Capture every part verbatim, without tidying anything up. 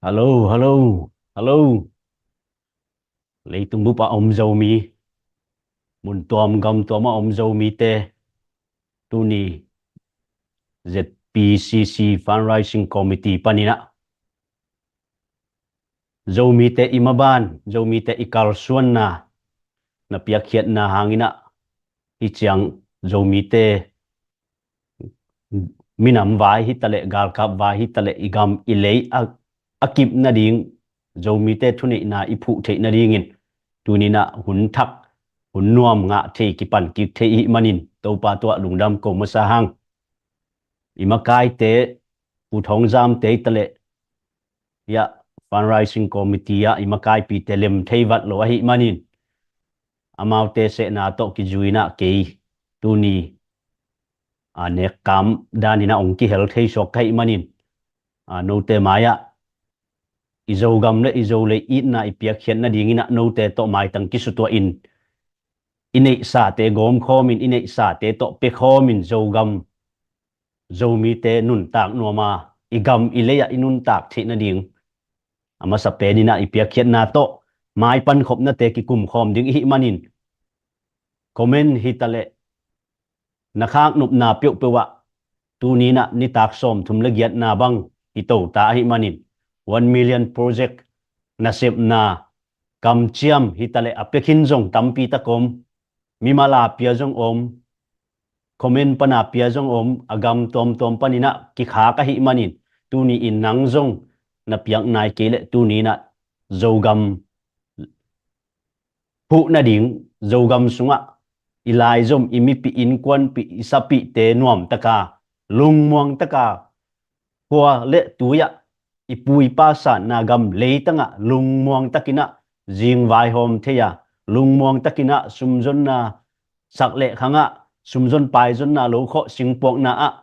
Hello, hello, hello. Leitung bup a om Zomi, mun tuam gam tuam a om Zomite, tuni Z P C C Fundraising Committee paninah Zomite i maban, Zomite i kalsuanna na piakkhiatna hanginah hi ciang Zomite minam vai hitaleh, galkap vai hitaleh, i gam i lei a, a kip nading, Zomite thuneihna i phuh theih nadingin tuninah hun thak, hun nuam ngah thei, kipan kik thei i hih manin Topa tuah lungdam ko masa hang. I makaite, Pu Thawng Zamte hitaleh, hiah Fundraising Committee ah i makaipite lem thei vat lo ahih manin amaute sehna tawh kizuinah kei tuni a nekkam daninah ong kihel thei suak ka hih manin, a, note mai-ah i Zogam le i Zolei itna i piakkhiat nadinginah note tawh maitang kisutuahin i neihsate gawmkhawmin, i neihsate tawh pekhawmin Zogam, Zomite nuntak nuama i gam i lei-ah i nuntak theih nading a masa peninah i piakkhiatna tawh maipankhopnate kikumkhawm ding i hih manin comment hitaleh, na khak nopna peuhpeuh ah tuninah nitak sawmthum le giatna bang hi tota ahih manin one million project nasepna kamciam hitaleh a pia khin zong tampi tak om, mimal a pia zong om, comment pana pia zong om, a gam tuamtuam paninah kikhak ahih manin tuni-in nang zong na piak nai kei leh tuninah Zogam phuh nading, Zogam sungah i laizom, i mipih, innkuanpih, i sapihte nuamtaka, lungmuangtaka, khua le tui-ah i pu i pa sanna gam leitangah lungmuangtakinah zing vaihawm thei-a, lungmuangtakinah sumzonna sak le khangah sumzon paizonna lo khawh singpuakna ah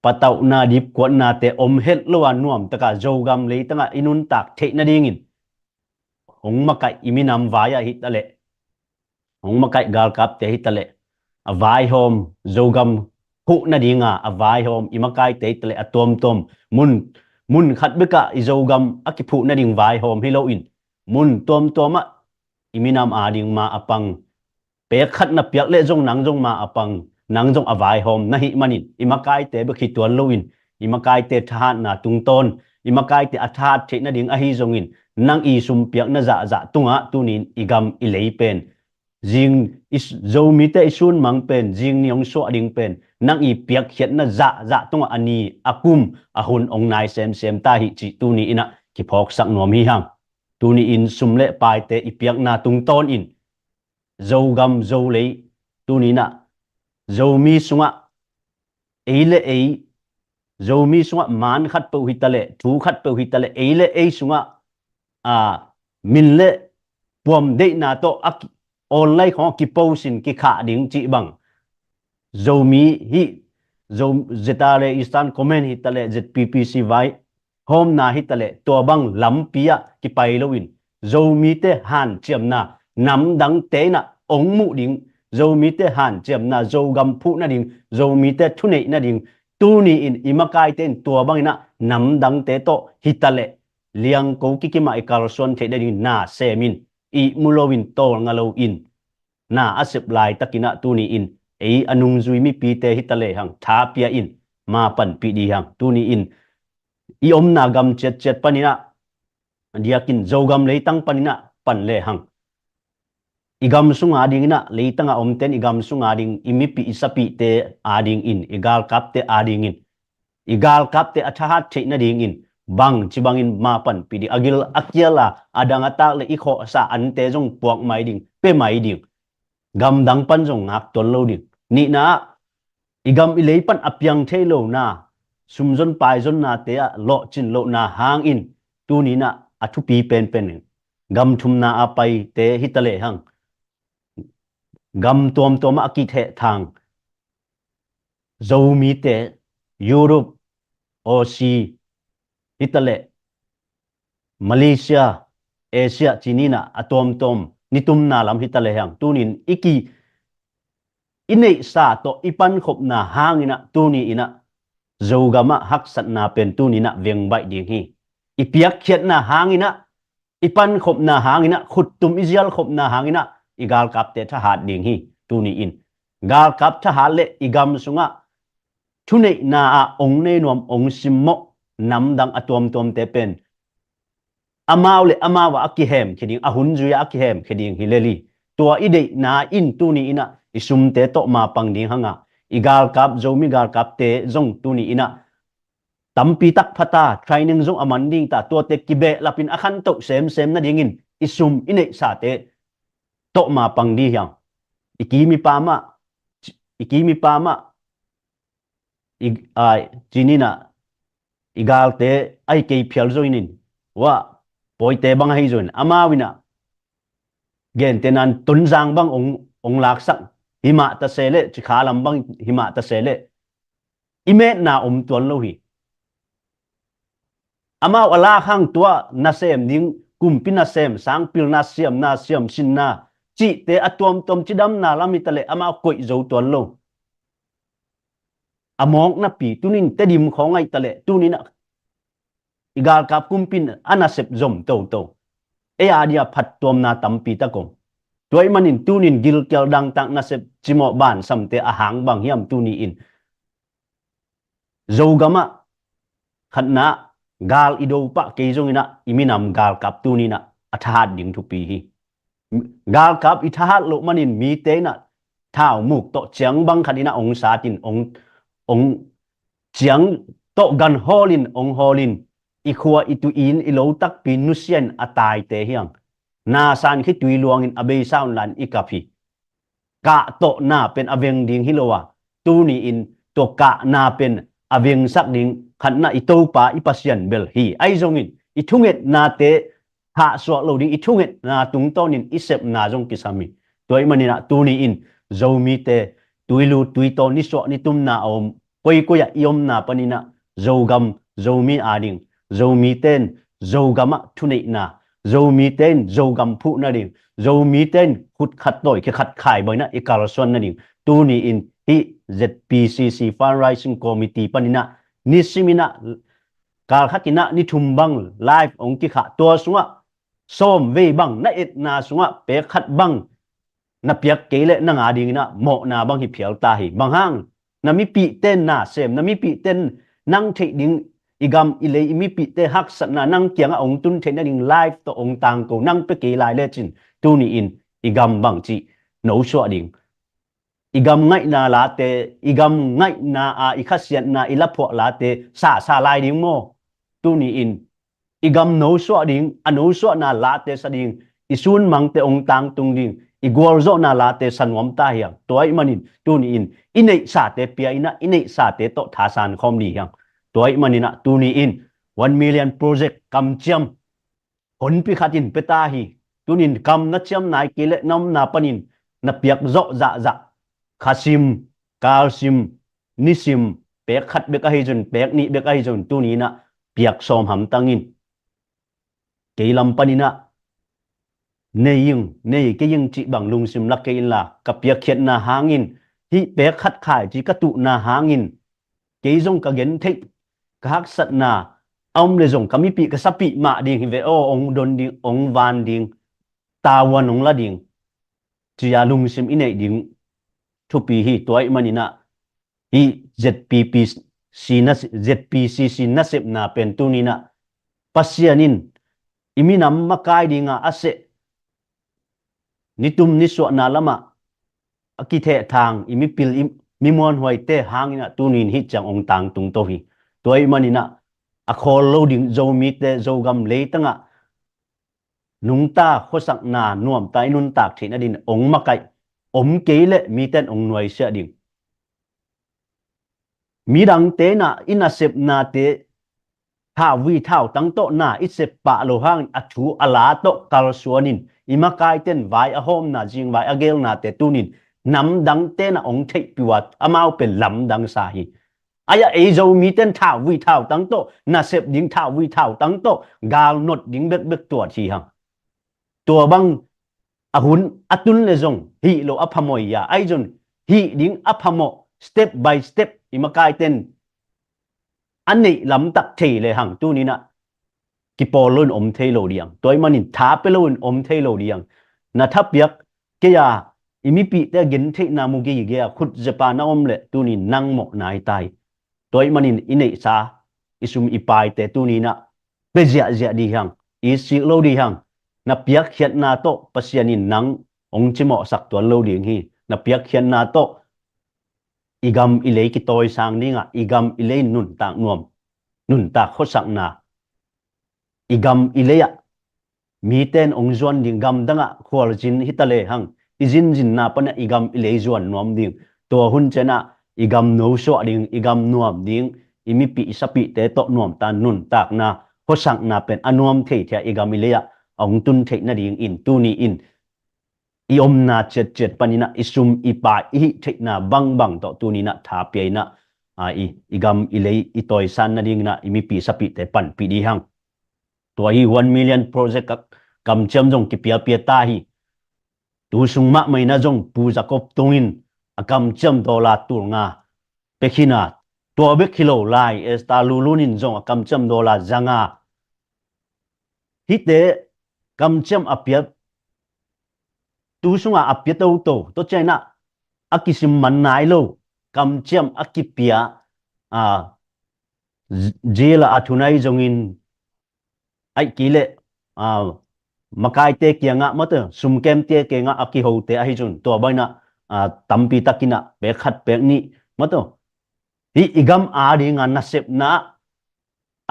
patauhna dipkuatnate om het lo a nuamtaka Zogam leitangah i nuntak theih nadingin hong makaih i minam vai-ah hitaleh, hong makaih galkapte hitaleh, a vaihawm, Zogam phuh nadinga a vaihawm i makaite hitaleh a tuamtuam mun, mun khat bekah i Zogam a kiphuh nading vaihawm hi loin mun tuamtuamah i minam ading ma a pang, pek khat na piak leh zong nang zong ma a pang, nang zong a vaihawm na hih manin i makaite bek hi tuan loin i makaite thahatna tungtawn, i makaite a thahat theih nading ahi zongin nang i sumpiakna zahzah tungah tunin i gam i lei pen, zing i s-, Zomite i sunmang pen, zing ni hong suah ding pen nang i piakkhiatna zahzah tungah a ni, a kum, a hun hong nai semsem ta hi cih tuni inah kiphawksak nuam hi hang. Tuni-in sum le paite i piakna tungtawn in Zogam Zolei tuninah Zomi sungah ei le ei, Zomi sungah maan khat peuh hitaleh, thu khat peuh hitaleh, ei le ei sungah, a, min le puam deihna tawh a ki-, online khawng a kipost in kikhah ding cih bang Zomi hih, Zo-, Zetale Eastern Command hitaleh, Z P P C vai hawmna hitaleh, tua bang lampi ah kipai loin Zomite hanciamna namdangte inah ong muh ding, Zomite hanciamna, Zogam phuh nading, Zomite thuneih nading, tuni-in i makaite in tua banginah namdangte tawh hitaleh liangko kikimah i kalsuan theih nading na semin, ihmu loin, tawlnga loin, na a sep laitakinah tuni-in ei a nungzui mipite hitaleh hang tha pia in, ma panpih dih hang. Tuni-in i omna gam ciatciat paninah, diakin Zogam leitang paninah pan le hang. I gam sung adinginah, leitang a omten i gam sung ading, i mipih i sapihte adingin, i galkapte adingin, i galkapte a thahat theih nadingin bangci bangin ma panpih ding, a gil a kial a, a dang a tak le i khawhsa ante zong puak mai ding, pia mai ding, gamdang pan zong ngak tuan lo ding. Nihna ah, i gam i lei pan a piang thei lona, sumzon paizonnate ah lawhcin lohna hangin tuninah a thupi penpen in gam thumna a paite hitaleh hang, gam tuamtuamah a kithehthang Zomite, Europe, Aussie hitaleh, Malaysia, Asia cininah a tuamtuam nitumna lam hitaleh hang, tunin i ki, i neihsa tawh i pankhopna hanginah tuni inah Zogamah haksatna pen tuninah vengbaih ding hi. i piakkhiatna hanginah, i pankhopna hanginah, khuttum i zialkhopna hanginah i galkapte thahat ding hi. Tuni in galkap thahat le i gam sungah thuneihna ah ong nei nuam, ong simmawh namdang a tuamtuamte pen amau le amau ah a kihemkhia ding, a hun zui ah a kihemkhia ding hi lel hi. Tua i deihna in tuni inah i sumte tawh mapang ding hangah, i galkap, Zomi galkapte zong tuni inah tampi tak phata, training zong a man ding ta, tuate kibehlapin a khantoh semsem nadingin i sum i neihsate tawh mapang ding hiang. I kimi pamah, i kimi pamah, i, ai, cininah i galte ahi kei phial zo inin, wah, pawite bang ahi zo in, amau inah gentehna in Tonzang bang ong, ong laksak himah tase le, Cikha lam bang himah tase le, i metna om tuan lo hi. Amau a lak hang tua nasem ding, kumpi nasem, sangpilna, siamna, siamsinna cihte a tuamtuam cidamna lam hi ta le amau koih zo tuan lo. A mawk napi tunin Tedim khawng ahi ta le, tuninah i galkap kumpi in a nasep zom toto. Ei a dia phattuamna tampi tak om. Tua ahih manin tunin gilkial dangtak nasep cimawh bansamte a hang bang hiam tuni in Zogamah khatna gal i do pah kei zonginah i minam galkap tuninah a thahat ding thupi hi. Galkap i thahat loh manin mite inah thaumuk tawh ciang bang khat inah ong satin, ong, ong ciang tawh gan hawlin, ong hawlin, i khua i tuin i lo takpi nusia in a taite hiang. Na san khi tui luangin a beisa un lan i kap hi. Kah tawh na pen a veng ding hi lo a, tuni in tua kah na pen a vengsak ding khatna i Topa i Pasian bel hi. Ahi zongin i thungetnate hahsuak lo ding, i thungetna tungtawnin i sepna zong kisam hi. Tua ahih maninah tuni in Zomite tuilu tuitaw nisuah nitumna a om, koikoi ah i omna paninah Zogam, Zomi ading, Zomite in Zogamah thuneihna, Zomite in Zogam phuh nading, Zomite in khut khat tawi khe khat khai bainah i kalsuan nading tuni in hih Z P C C Fundraising Committee paninah nisiminah kalkhatinah nithum bang live ong kikhah, tua sungah sawm vei bang na etna sungah pek khat bang na piak kei le nang adinginah mawhna bang hi phial ta hi. Bang hang na mipihte in na sem, na mipihte in nang theih ding, i gam i lei i mipihte haksatna nang kiangah ong tun theih nading live tawh ong tangko nang pia kei lai lecin tuni in i gam bangci nosuah ding, i gam ngaihna late, i gam ngaihna a i khasiatna i laphuah late sasa lai ding maw? Tuni in i gam nosuah ding, a nosuahna late sa ding, i sunmangte ong tangtung ding, i gualzawhna late sa nuam ta hiang. Tua ahih manin tuni in i neihsate pia inah i neihsate tawh thasan khawm dih hiang. Tua ahih maninah tuni in one million project kamciam honpi khatin pia ta hi. Tunin kam na ciam nai kei le na omna panin na piak zawh zahzah, khasim, kalsim, nisim, pek khat bek ahi zun, pek nih bek ahi zun, tuninah piak sawm hamtangin kei lam paninah nei ing, nei kei ing cih bang lungsim la kei inla, ka piakkhiatna hangin hih pek khat khai ci ka tuhna hangin kei zong ka gentheih, ka haksatna a om le zong ka mipih ka sapih mah ding hi ve aw, ong don ding, ong van ding, tavuan ong la ding ci-a lungsim i neih ding thupi hi. Tua ahih maninah hih Z P P C na, Z P C C nasepna pen tuninah Pasian in i minam makai dinga a seh nitum nisuahna lamah a kithehthang i mipil i mimuanhuaite hanginah tunin hih ciang ong tangtung to hi. Tua ahih maninah a khawl lo ding Zomite Zogam leitangah nungta khuasakna nuamta i nuntak theih nadin ong makaih om kei le miten ong nuaisiah ding. Midangte na i nasepnate thauvui thautang tawh na i sep pah lo hangin a thu a la tawh kalsuanin i makaiten vai a hawmna zingvai a gelnate tunin namdangte na ong theihpiua amau pen lamdang sa hi. Aia ei Zomiten thauvui thautang tawh nasep ding, thauvui thautang tawh galnot ding bekbek tuat hi hang. Tua bang a hun a tun le zong hih lo a phamawh ia ahi zong hih ding a phamawh step by step i makaiten a neih lamtak thei le hang tuninah kipawl loin om thei lo ding. Tua ahih manin tha pia loin om thei lo ding. Na thapiak kei a, i mipihte gentheihna mu gige a khut zepa na om leh tuni nang mawhna hi ta hi. Tua ahih manin i neihsa, i sum i paite tuni inah pia ziahziah ding hi hang. I sik lo ding hi hang. Na piakkhiatna tawh Pasian in nang hong cimawhsak tuan lo ding hi. Na piakkhiatna tawh i gam i lei kitawisang dingah, i gam i lei nuntak nuam, nuntak khuasakna, i gam i lei ah mite in hong zuan ding, gamdangah khualzin hi ta lehang i zinzinna panah i gam i lei zuan nuam ding. Tua hun ciangah i gam nosuah ding, i gam nuam ding, i mipih i sapihte tawh nuamta nuntakna, khuasakna pen a nuam thei thei a i gam i lei ah a hong tun theih nadingin tuni in i omna ciatciat paninah i sum i pai i hih theihna bangbang tawh tuni inah tha pia inah, a, i, i gam i lei i tawisan nadinginah i mipi sapihte panpih ding hi hang. Tua hi one million project a kamciam zong kipiapia ta hi. Tu sung mahmah inah zong Pu Jacob tungin a kamciam dollar tul nga pia khin a, tua bek hi lo lai Esther Lulun in zong a kamciam dollar za nga. Hihte kamciam a pia, tu sungah a pia toto, tua ciangah a kisim man nai lo kamciam a kipia, a, zi-, zila a thunai zongin ahih kei leh, a, makaite kiangah mate, sumkemte kiangah a kihote ahi zong tua bang inah, a, tampi takinah pek khat pek nih mate. Hih i gam adinga nasepna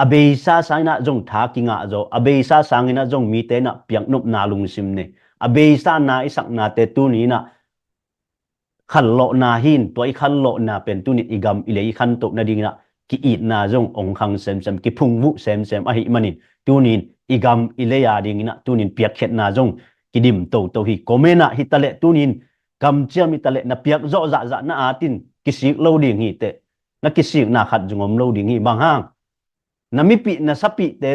a beisa sanginah zong tha kingah zaw, a beisa sanginah zong mite inah piaknopna lungsim nei, a beisa na i saknate tuni inah khanlawhna hi in, tua i khanlawhna pen tuni i gam i lei i khantoh nadinginah ki-itna zong hong khang semsem, kiphungvuh semsem ahih manin tuni in i gam i lei adinginah tuni in piakkhiatna zong kidim toto hi. Comment ah hi ta leh tuni in kamciam hi ta leh na piak zawh zahzah na atin kisik lo ding hi teh. Na kisikna khat zong om lo ding hi. Bang hang? Na mipih na sapihte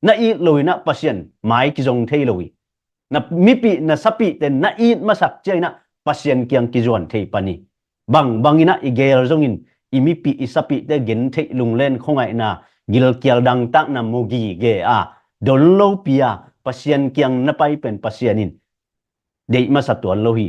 na it lo inah Pasian mai kizong thei lo hi. Na mipih na sapihte na it masak ciang inah Pasian kiang kizuan thei pan hi. Bang, bang inah i gel zongin i mipih i sapihte gentheih lunglen khuangaihna, gilkial dangtakna mu gige a, don lopi a Pasian kiang na pai pen Pasian in deih masa tuan lo hi.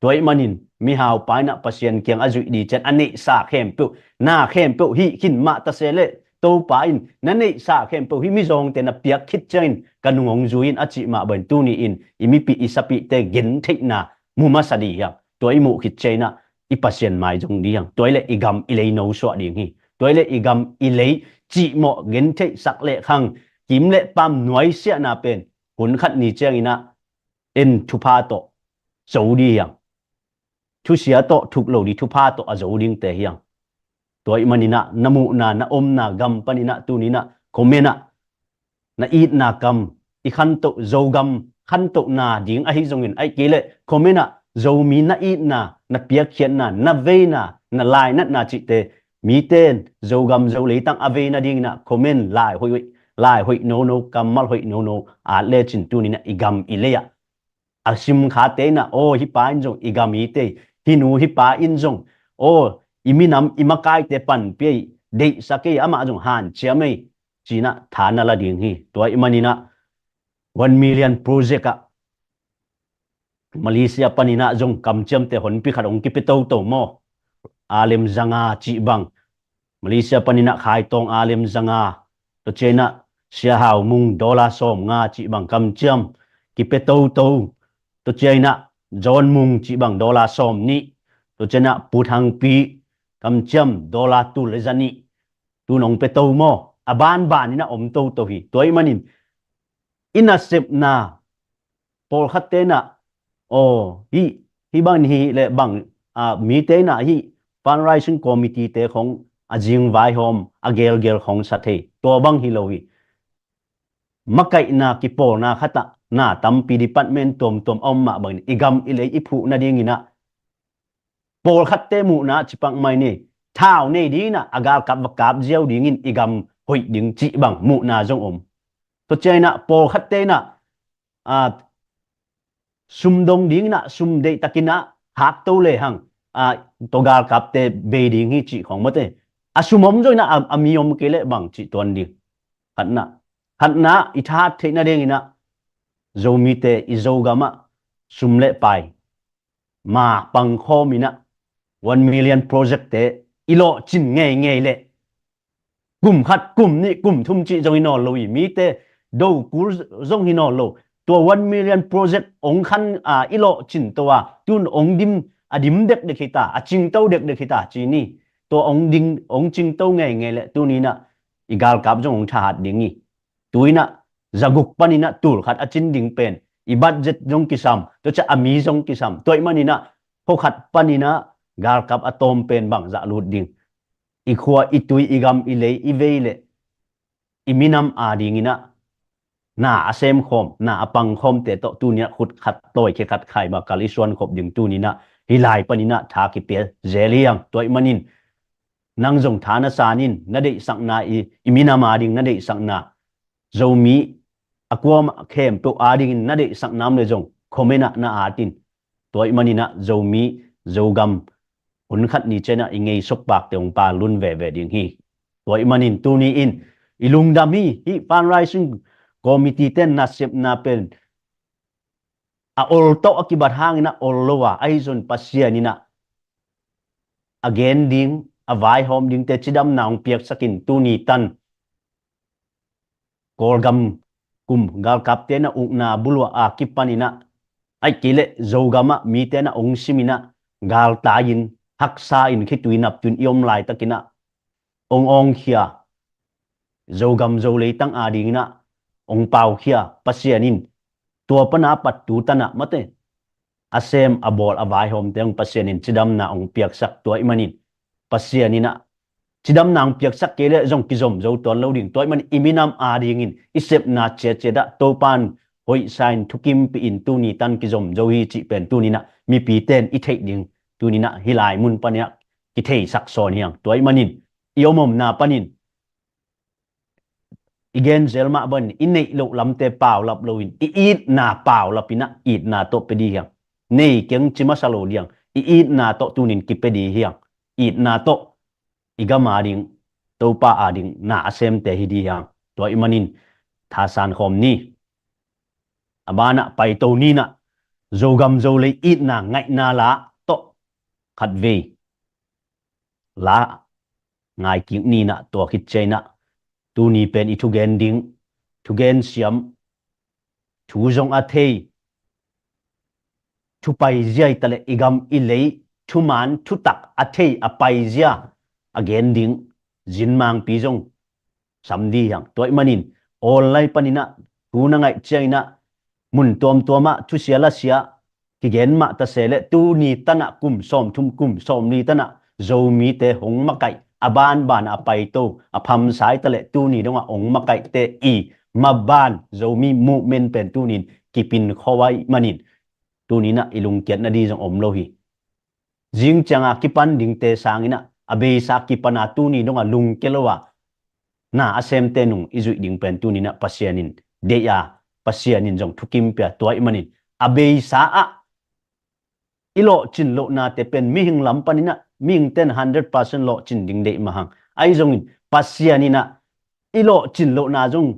Tua ahih manin mihaupa inah Pasian kiang a zuih ding ciang a neihsa khempeuh, na khempeuh hih khin mah ta se leh Topa in na neihsa khempeuh hih mizawngte na piak khit ciangin ka nung hong zui in a cih mah bangin tuni in i mipih i sapihte gentheihna mu masa ding hi hang. Tua i muh khit ciang inah i Pasian mai zong ding hi hang. Tua hi leh i gam i lei nosuah ding hi. Tua hi leh i gam i lei cihmawh gentheihsak leh khang kim leh pam nuaisiahna pen hun khat ni ciang inah en thupha tawh zo ding hi hang. Thusia tawh thuk lo ding, thupha tawh a zo dingte hi hang. Tua ahih maninah na muhna, na omna gam paninah tuni inah comment ah na itna kam i khantoh, Zogam khantohna ding ahi zongin ahih kei leh comment ah Zomi na itna, na piakkhiatna, na veina, na lainatna cihte mite in Zogam Zo leitang a vei nadinginah comment lai hoih, lai hoih nono, kammal hoih nono at lecin tuni inah i gam i lei ah a simkhate inah, aw, hih pa in zong i gam i tei, hih nu hih pa in zong, aw, i minam i makaite panpih ei, deihsak ei, amah zong hanciam ei, ci inah tha na la ding hi. Tua ahih maninah one million project ah Malaysia paninah zong kamciamte honpi khat hong kipia toto maw? Alem zanga cih bang, Malaysia paninah Khaitawng alem zanga, tua ciang inah Sia Hau Mung dollar sawm nga cih bang kamciam kipia toto. Tua ciang inah John Mung cih bang dollar sawm nih, tua ciang inah Pu Thang Pi kamciam dollar tul le za nih, tu in hong pia to maw? A banban inah om toto hi. Tua ahih manin i nasepna pawlkhatte inah, aw, hih, hih bang hi leh bang, a, mite inah hih fundraising committee te khong a zing vaihawm, a gelgel khong sa thei. Tua bang hi lo hi. Makaihna kipawlna khatah na tampi department tuamtuam a om mah bangin i gam i lei i phuh nadinginah pawlkhatte muhna ah cipak mai ni, thau nei dinginah a galkap va kap ziau dingin i gam hoih ding cih bang muhna zong om. Tua ciang inah pawlkhatte inah, a, sum dong dinginah sum deihtakinah khakto lehang, a, tua galkapte bei ding hi cih khong mate. A sum om zong inah a, a mi om kei leh bang cih tuan ding. Khatna. Khatna, i thahat theihna dinginah Zomite i Zogam ah sum le pai ma pangkhawm inah one million project-te i lawhcin ngeingei leh kum khat, kum nih, kum thum cih zong hi nawn lo hi. Mite do kul zong hi nawn lo. Tua one million project ong khan a i lawhcin to a, tun ong dim, a dim dekdek hi ta, a cingto dekdek hi ta ci ni. Tua ong ding, ong cingto ngeingei leh tuninah i galkap zong ong thahat ding hi. Tuinah zaguk paninah tul khat a cin ding pen i budget zong kisam, tua ciah a mi zong kisam. Tua ih maninah khua khat paninah galkap a tawm pen bangzah lut ding? I khua, i tui, i gam, i lei, i vei le i minam adinginah na a semkhawm, na a pangkhawmte tawh tuninah khut khat tawi, khe khat khai bakal i suankhop ding tuninah hih lai paninah tha kipia zel hi hang. Tua ih manin nang zong tha na san in, na deihsakna, i, i minam ading na deihsakna, Zomi a kuamah khempeuh adingin na deihsakna om le zong comment ah na at in. Tua ih maninah Zomi, Zogam hun khat ni cianah i ngeisuk pakte hong pal lun veve ding hi. Tua ih manin tuni in i lungdam hi. Hih fundraising committee ten nasepna pen a ol tawh a kibat hangin a ol lo a, ahi zong Pasian inah a gen ding, a vaihawm dingte cidamna hong piaksakin tuni tan Kawlgam kum galkapte na ukna buluah a kipaninah, ahih kei leh Zogamah mite na ong siminah galtai-in haksa in khitui naptun i om laitakinah ong awngkhia, Zogam Zo leitang adinginah ong paukhia Pasian in tua pana pat tu tanah mate a sem, a bawl, a vaihawmte hong Pasian in cidamna hong piaksak. Tua ih manin Pasian inah cidamna hong piaksak kei leh zong kizom zo tuan lo ding. Tua ih manin i minam adingin i sepna ciatciatah Topan hoihsa in thukimpi in tuni tan kizom zo hi cih pen tuninah mipite in i theih ding. Tuninah hih lai mun paninah kitheisak sawn hi hang. Tua ih manin i om omna panin i gen zel mah bangin i neih loh lamte paulap loin i itna paulap inah itna tawh pia dih hi hang. Nei keng ci masa lo dih hang. I itna tawh tunin kipia dih hi hang. Itna tawh i gam ading, Topa ading na a semte hi dih hi hang. Tua ih manin thasan khawm ni. A banah paito ninah Zogam Zo lei itna ngaihna la tawh khatvei la ngaikik ninah tua khit cianginah tuni pen i thugen ding, thugen siam, thu zong a thei, thu paizia hi taleh i gam i lei thuman thutak a thei a paizia a gen ding zinmangpi zong sam dih hi hang. Tua ih manin online paninah thu na ngaih cianginah mun tuamtuamah thusia lasia kigen mah tase leh tuni tanah kum sawmthum, kum sawmli tanah Zomite hong makaih, a banban a paito, a phamsai taleh tuni dongah hong makaihte i maban Zomi movement pen tunin kipin khawai manin tuninah i lungkiatna dih zong om lo hi. Zing cianga kipan dingte sanginah a beisa kipana tuni dongah lungkia lo a na a semte nung i zuih ding pen tuninah Pasian in deih a, Pasian in zong thukimpia. Tua ih manin a beisa ah i lawhcin lohnate pen mihing lam paninah mihingten hundred percent lawhcin ding deih mahang. Ahi zongin Pasian inah i lawhcin lohna zong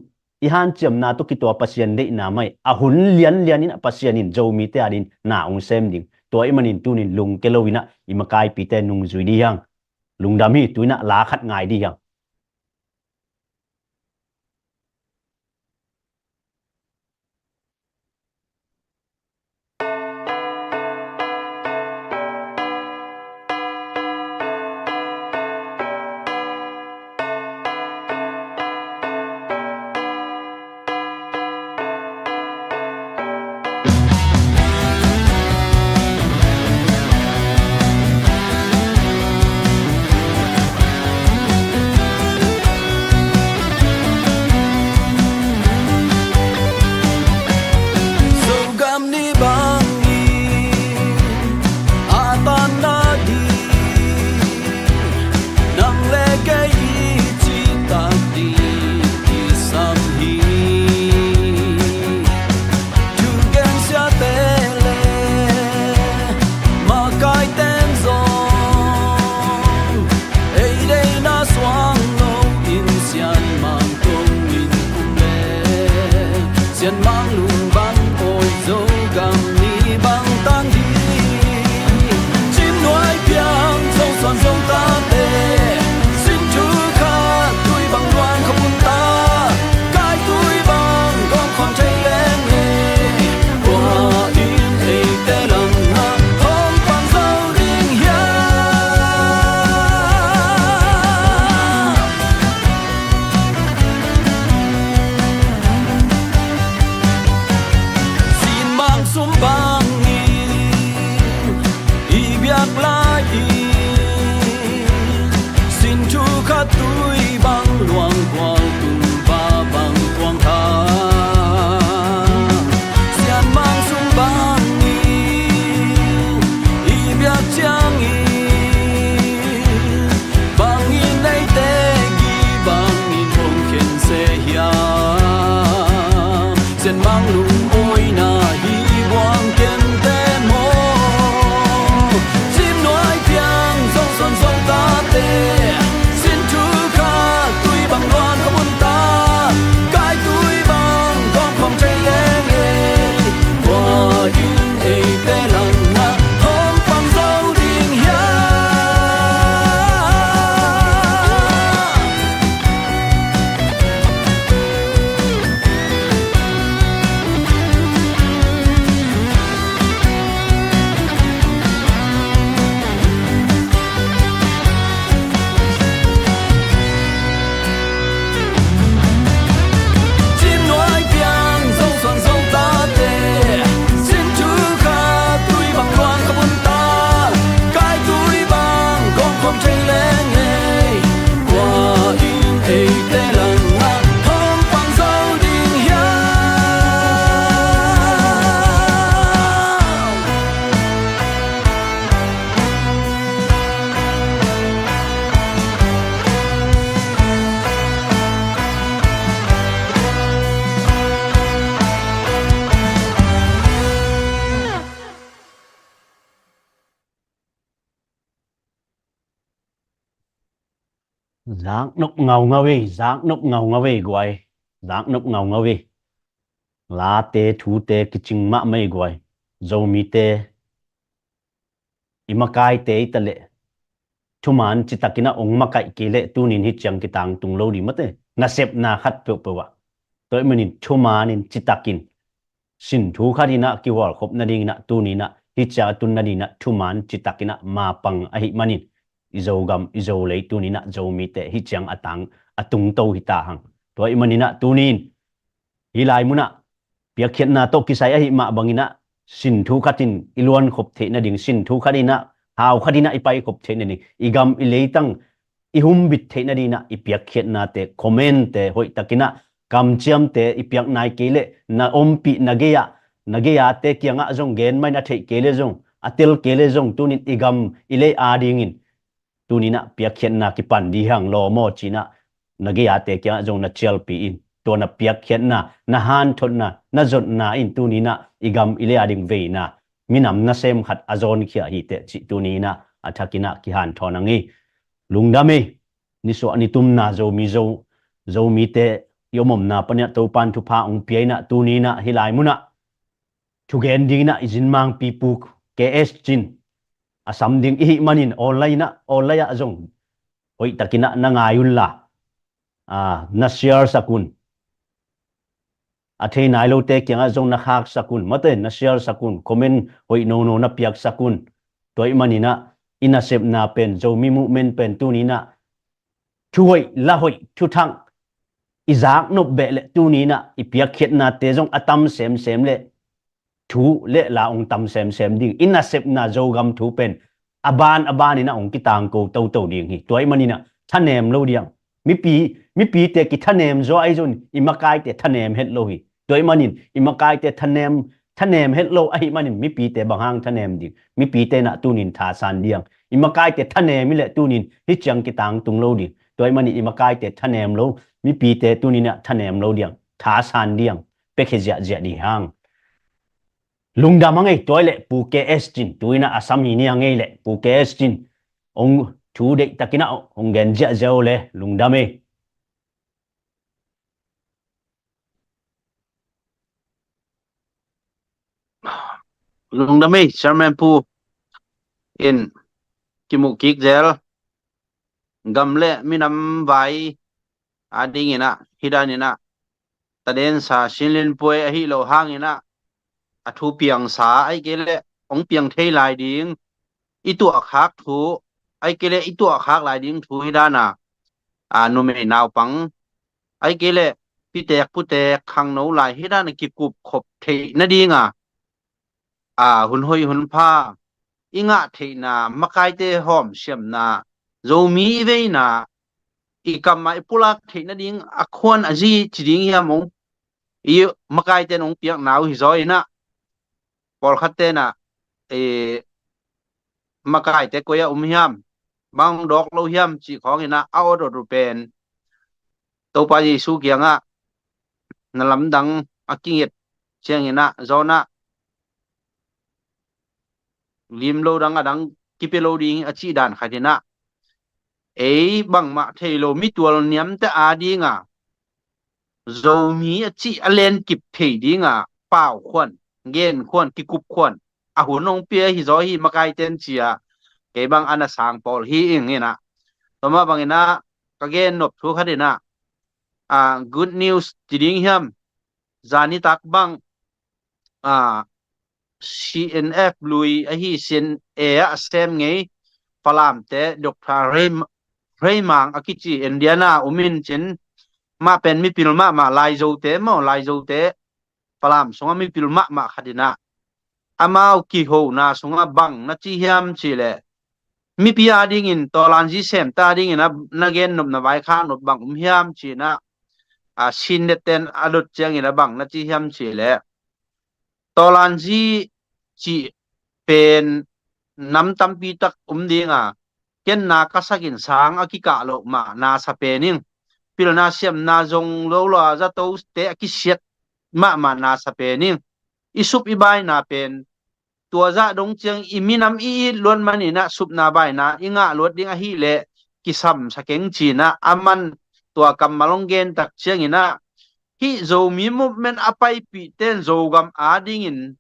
i hanciamna tawh kituak Pasian deihna mai a hun lianlian inah Pasian in Zomite adin na hong sem ding. Tua ih manin tunin lungkia lo inah i makaipite nungzui dih hi hang. Lungdam hi. Tuinah la khat ngai dih hi hang. Bangin i biak lai-in sin thu khat tui bang luang kual tung pa bang kuang kha. Sian mang sung bangin i biak ciangin bangin eite gi bangin hong khen se hiam? Sian mang lungawina hi buang kente maw? Cim nuai piang zong suan zong tate, sin thu khat tui bang luan kha bun ta, kai tui bang kong khong thei leng ei. Kua in eite langah hong pang zo ding hiam? Cim nuai piang zong suan zong tate, sin thu khat tui bang luang kha bun ta, kai tui bang kong khom thei leng ei. Kua in eite langah hong pang zo ding hiam? Zaknop ngaungau ei, zaknop ngaungau ei guai. Zaknop ngaungau ei. Late thute kicing mahmah ei guai. Zomite i makaite i ta leh thuman citakin ah ong makaih kei leh tunin hi ciang kitangtung lo ding mate. Nasepna khat peuhpeuh ah, tua ahih manin thumanin citakin sin thu khat in ah kihualkhop nadingin ah tunin ah hi ciang a tun nadingin ah thuman citakin ah mapang ahih manin i Zogam i Zolei tunin ah Zomite hi ciang a tang a tungto hi ta hang. Tua ahih manin ah tunin hih lai munah piakkhiatna tawh kisai ahih mah bangin ah sin thu khat in i luankhop theih nading, sin thu khat in ah hau khat in ah i paikhop theih nading, i gam i leitang i humbit theih nadingin ah i piakkhiatnate, commente hoihtakin ah kamciamte i piak nai kei leh na ompih na gei-ah, na gei-ate kiangah zong gen mah in a theih kei leh zong, a tel kei leh zong tunin i gam i lei adingin tunin ah piakkhiatna kipan ding hiang lo maw ci-in ah na gei-ate kiangah zong na cialpih in. Tua na piakkhiatna, na hanthotna, na zotna in tunin ah i gam i lei ading veina, minam nasem khat a zawnkhia hi teh cih tunin ah a thakin ah kihanthawn ang hi. Lungdam ei. Nisuah nitumna Zomi Zo, Zomite i om omna panin ah Topan thupha ong pia in ah tunin ah hih lai munah thugen dingin ah i zinmangpi Pu K S Cin a sam ding i hih manin online ah, online ah zong hoihtakin ah na ngai unla, aa, na share sak un. A thei nai lote kiangah zong na khaksak un, mate, na share sak un, comment hoih nono na piaksak un. Tua ahih manin ah i nasepna pen, Zomi Movement pen tunin ah thu hoih, la hoih, thuthang i zaknop beh leh tunin ah i piakkhiatnate zong a tam semsem leh thu le la ong tam semsem ding. I nasepna Zogam thu pen a ban a banin ah ong kitangko toto ding hi. Tua ahih manin ah thanem lo ding. Mipi, mipite kithanem zaw ahi zongin i makaite thanem het lo hi. Tua ahih manin i makaite thanem, thanem het lo ahih manin mipite bang hang thanem ding? Mipite in ah tunin thasan ding. I makaite thanem hi leh tunin hi ciang kitangtung lo ding. Tua ahih manin i makaite thanem lo, mipite tunin ah thanem lo ding, thasan ding, piakhia ziahziah ding hang. Lungdam ang ei. Tua ahih leh Pu K S Cin, tu-in ah a sam hi ni ang ei leh, Pu K S Cin, ong thu deihtakin ah ong gen ziahziah o le, lungdam ei. Lungdam ei, Chairman Pu in kimuh kik zel. Gam le minam vai adingin ah, hih danin ah tadensa Cin Lin Puai ahi lo hangin ah, a thu piangsa, ahih kei leh ong piang thei lai ding i tuahkhak thu, ahih kei leh i tuahkhak lai ding thu hih dan a, a, numei naupang, ahih kei leh pitek putek khangno lai hih dan a kikupkhop theih nading a, a, hun hoih hun pha i ngah theihna, makaite hawmsiamna, Zomi i veina, i kamah i pulak theih nading a khuan a zi ci ding hiam, hong i makaite in hong piakna uh hi zaw inah, pawlkhat tenah, e, makaite koi ah um hiam, bang dawk lo hiam cih khawng inah a awt awt uh pen Topa Jesu kiangah na lamdang a kinget cianginah zawnah lim lo dang a dang kipia lo ding a cih dan khat inah, ei bangmah thei lo mitual niamte a dinga Zomi a cih a lenkip thei dinga pau khuan, gen khuan, kikup khuan a hun hong pia hi zaw hi makaite in ci-a, kei bang a na sang pawl hi ing inah. Tua mah banginah ka gen nop thu khat inah, a, good news ci ding hiam, zanitak bang, a, C N F lui ahi, C N A ah a sem ngei Falamte, Doctor Rei, Rei Mang a kici Indiana um in cin, mah pen mipil mahmah, Laizote maw, Laizote Falam sungah mipil mahmah khat inah, amau kihona sungah bang na ci hiam cih leh, mipi a dingin, tawlanzi semte a dingin a na gen nopna vaikhak nop bang um hiam ci inah, a, Sindet ten a dot ciangin a bang na ci hiam cih leh, tawlanzi cih pen nam tampi tak um dinga, ken na ka sakin sang a kikah loh mah na sa pen ing. Pilna siamna zong lo lo a, zatote a kisiat mahmah na sa pen ing. I sup i baina pen tua zah dong ciang i minam i it luat maninah supna baina i ngah luat ding ahileh kisam sa keng cinah, a man tua kammal hong gen tak cianginah, hih Zomi movement a paipih ten Zogam a dingin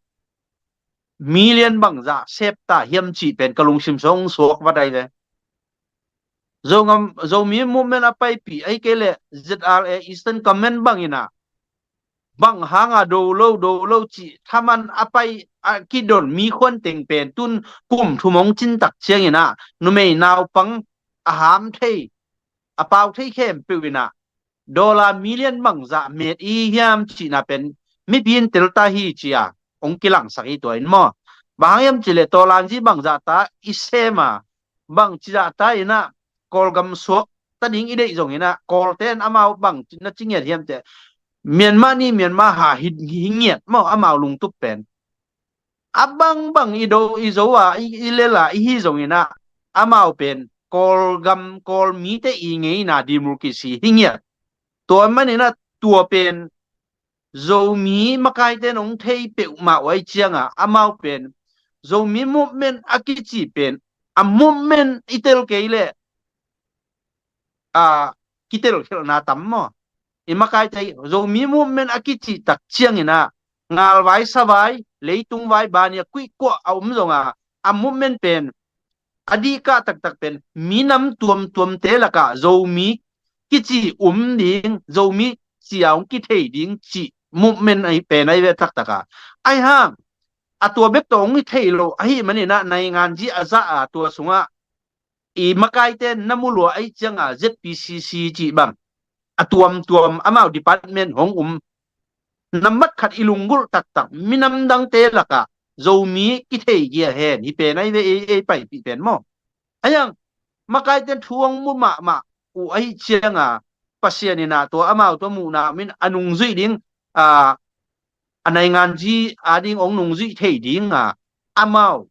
million bangzah sep ta hiam cih pen ka lungsim sung hong suak vat ai ve. Zogam, Zomi movement a paipih ahi kei leh Z R A Eastern Command banginah bang hanga do lo, do lo cih thaman a pai a kidon mi khuan teng pen tun kum thum hong cin tak cianginah numei naupang a ham thei, a pau thei khempeuh inah dollar million bangzah met i hiam cihna pen mipi in telta hi ci-a hong kilangsak hi tua in maw. Bang hang hiam cih leh tawlanzi bangzah ta i sem a, bangci zah ta inah Kawlgam suak ta ding i deih zong inah, Kawlte in amau bang na ci ngiat hiam teh, Myanmar ni Myanmar ha hi, hi ngiat maw, amau lungtup pen. A bangbang i do, i zo a, i, i lel a i hi zong inah, amau pen Kawlgam, Kawlmite i ngeina democracy hi ngiat. Tua maninah tua pen Zomi makaite in hong thei peuhmah uh ai cianga, amau pen Zomi movement a kici pen, a movement i tel kei leh, a, kitelkhelhna tam maw. I makaite Zomi movement a kici tak cianginah, ngalvai, savai, leitungvai, bania kuihkuah a um zonga, a movement pen a dihkah taktak pen minam tuamtuamte lakah Zomi kici um ding, Zomi cia hong kithei ding cih movement ahi pen ahi ve taktaka. Ahi hang a tua bek tawh hong hi thei lo ahih maninah nainganzi a zah a tua sungah i makaite na mu lua ahi cianga Z P C C cih bang a tuamtuam amau department hong um. Nambat khat i lunggulh taktak minam dangte lakah Zomi kithei gia hen hi pen ahi ve, ei, ei paipih pen maw. Ahi hang makaite thu hong mu mahmah uh ahi cianga Pasian inah tua amau tua muhna min a nungzuih ding, a, a nainganzi a ding hong nungzuih thei dinga amau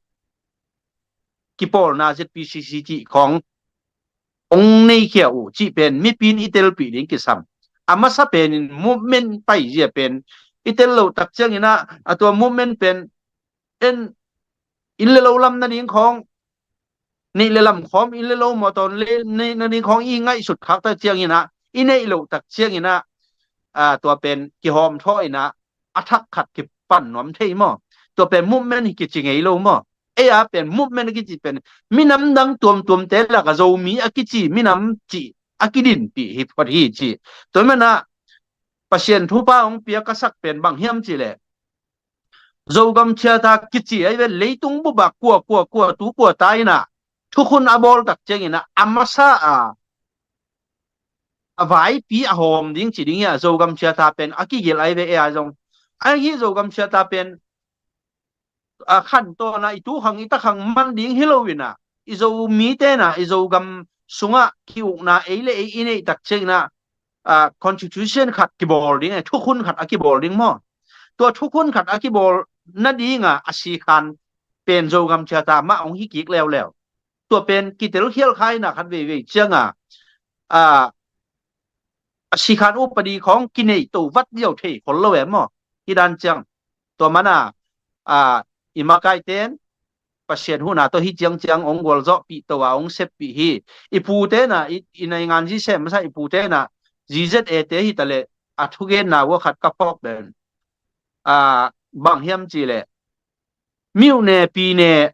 kipawlna Z P C C cih khawng hong neikhia uh cih pen mipi in i telpih ding kisam. A masa penin movement paizia pen i tel loh tak cianginah, a tua movement pen en inn le lo lam nading khawng, neih le lam khawm, inn le lo mawtaw neih nading khawng i ngaihsut khak tak cianginah, i neih loh tak cianginah, a, tua pen kihawm thawh inah a thak khat kipan nuam thei maw. Tua pen movement hi kici ngei lo maw. Ei a pen movement a kici pen minam dang tuamtuamte lakah Zomi a kici minam cih a kidinpih hi phot hi ci. Tua manah Pasian thupha hong pia ka sak pen bang hiam cih leh, Zogam Charter kici ahi ve, leitung bup ah kua, kua, kua, tu kua ta inah thukhun a bawl tak cianginah a masa a, a vaipi a hawm ding ci ding hi a, Zogam Charter pen a kigelh ahi ve. Ei a zong ahi, Zogam Charter pen a khantawn a i tukhang i takhang man ding hi lo in a, i Zomite in a, i Zogam sungah ki-ukna ei le ei i neih tak ciangin a, a, constitution khat kibawl ding, eh, thukhun khat a kibawl ding maw? Tua thukhun khat a kibawl nading a, a sikhan pen Zogam Charter mah hong hi kik leuleu. Tua pen kitelkhial kha in a khat veivei ciang a, a, a sikhan upadi khawng kineih to vat ziau thei khol lo e maw? Hi dan ciang. Tua man a, a, i makaite in Pasian huhna tawh hi ciangciang hong gualzawhpih to a, hong seppih hi. I pute in a, i, i naingan zi sem masa i pute in a, Z Z A te hi ta leh, a thugenna uh a khat ka phawk pen, a, bang hiam cih leh, myone pyine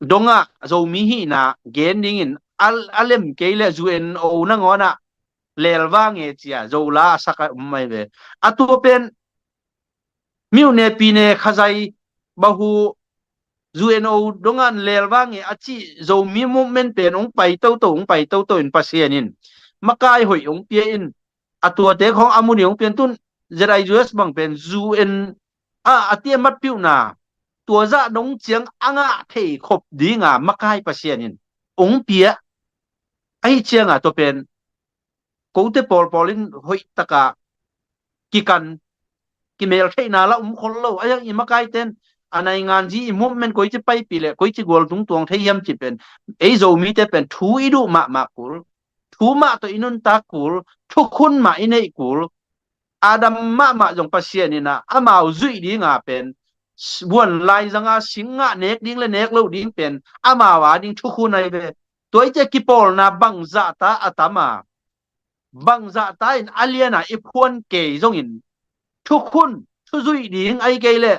dongah Zomi hihna gen dingin a, a lem kei leh U N O nangawn ah lelvang e ci a, Zola a sak a um mai ve. A tua pen myone pyine khazai bahu U N O dongah lelvang e a cih Zomi movement pen hong pai toto, hong pai toto in Pasian in makai hoih hong pia in, a tuate khawng a mun i hong pian tun, Z I U S bang pen U N a, a ti a matpih uh na, tua zah dong ciang a ngah thei khop ding a makai Pasian in hong pia. Ahi ciang a tua pen kote pawlpawl in hoih tak a kikan, kimeltheihna la um khol lo. A hiang i makaite in a naingan zi i movement koici paipih leh koici gual tungtuang thei hiam cih pen, ei Zomite pen thu i duh mahmah kul, thu mah tawh i nuntak kul, thukhun mah i neih kul. Adam mahmah zong Pasian in a, amau zuih ding a pen, vuan laizang a sing ngah nek ding le nek loh ding pen amau a ding thukhun ahi ve. Tua i ciah kipawlna bangzahta a tam a, bangzahta in a lian a i phuan kei zongin, thukhun, thuzuih ding ahi kei leh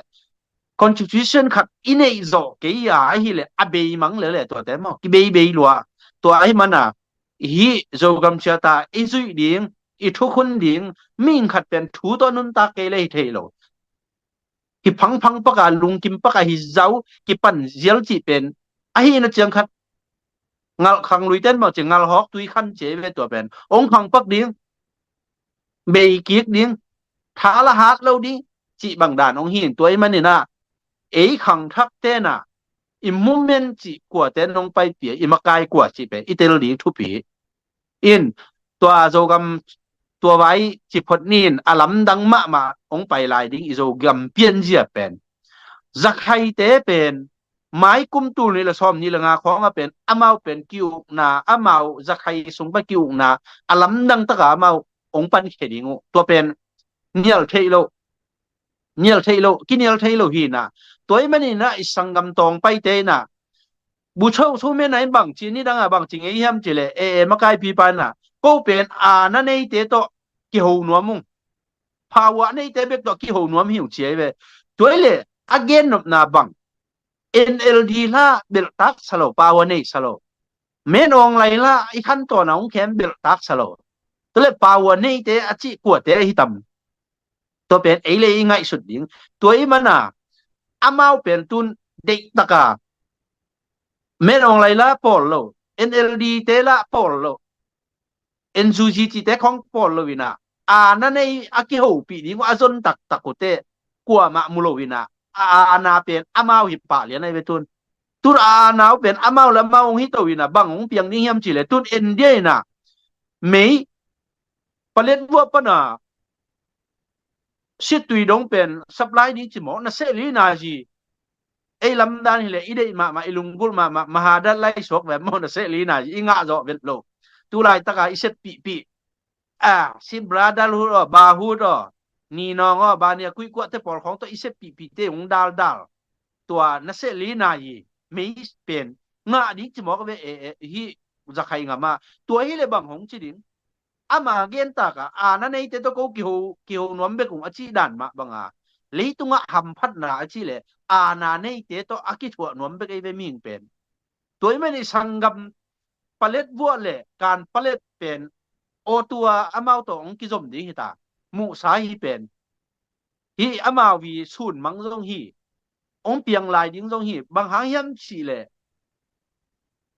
constitution khat i neih zawh kei a, ahi leh a beimang leuleu tuate maw, kibeibei lua. Tua ahi man a, hih Zogam Charter i zuih ding, i thukhun ding, mihing khat pen thu tawh nuntak kei leh hi thei lo. Hi phangphang pak a, lungkim pak a, hi zau kipan zial cih pen, ahi na ciang khat ngalh khang luite in bang ci, ngalh hawk tui khan ci ve tua pen. Hong khang pak ding, bei kik ding, tha la hat lo ding, cih bang dan hong hi in. Tua ahi man in a, ei khangthakte in a, i movement cih kuate in hong paipih a, i makai kua cih pen i tel ding thupi in. Tua Zogam, tua vai ci phot ni in, a lamdang mahmah hong pai lai ding i Zogam pianzia pen, Zakhaite pen, mai kum tul nih le sawm nih le nga khawng a pen, amau pen ki-ukna, amau Zakhai sung pan ki-ukna a lamdang tak a amau hong pankhia ding uh. Tua pen nial theih loh, nial theih loh, kinial theih loh hi in a. Tua ahi man in a, i sanggam Tawngpaite in a, bu cho so men a in bang ci, nidang a bang ci ngei hiam cih leh, e, e, makaipipa in a, ko pen aana neite tawh kiho nuam ung, power neite bek tawh kiho nuam hi ung ci ahi ve. Tua ahi leh a gennopna bang, N L D lah belhtak sa lo, power nei sa lo. Min Aung Hlaing lah i khantawn a hong khem belhtak sa lo. Tua leh power neite a cih kuate ahi tam? Tua pen ei le i ngaihsut ding. Tua ahi man a, amau pen tun deih tak a, Min Aung Hlaing lah pawl lo, N L D te lah pawl lo, N U G cihte khawng pawl lo in a, aana nei a kihopih ding uh a zon taktak uh teh kuamah mu lo in a, a, a, aana pen amau hi pah lian ahi ve tun. Tun a, aana uh pen amau le amau hong hi to in a, bang hong piang ding hiam cih leh tun India in a, mei, paletvuah pan a sittui dong pen supply ding ci mawk, na seh li na zi. Ei lamdan hi leh i deih mahmah, i lunggulh mahmah, Mahadat laisuak ve maw, na seh li na zi, i ngah zawh vet lo. Tu laitak a i seppihpih, a, Sikh Brotherhood aw, Bahut aw, Ninawng aw, Bania, kuikuahte pawl khawng tawh i seppihpihte hong daldal. Tua na seh li na zi, mei pen ngah ding ci mawk ve, e, e, hih Zakhai ngam ah. Tua hi leh bang hong ci ding? Ama gen tak a, aana neite tawh ko kiho, kiho nuam bek ung a cih dan mah bang a, leitungah hamphatna a cih leh aana neite tawh a kithuah nuam bek ahi ve mihing pen. Tua ahi man i sanggam paletvuah le kan palet pen, aw, tua amau tawh hong kizom ding hi ta, muhsa hi pen. Hih amau i sun mang zong hi, hong piang lai ding zong hi. Bang hang hiam cih leh,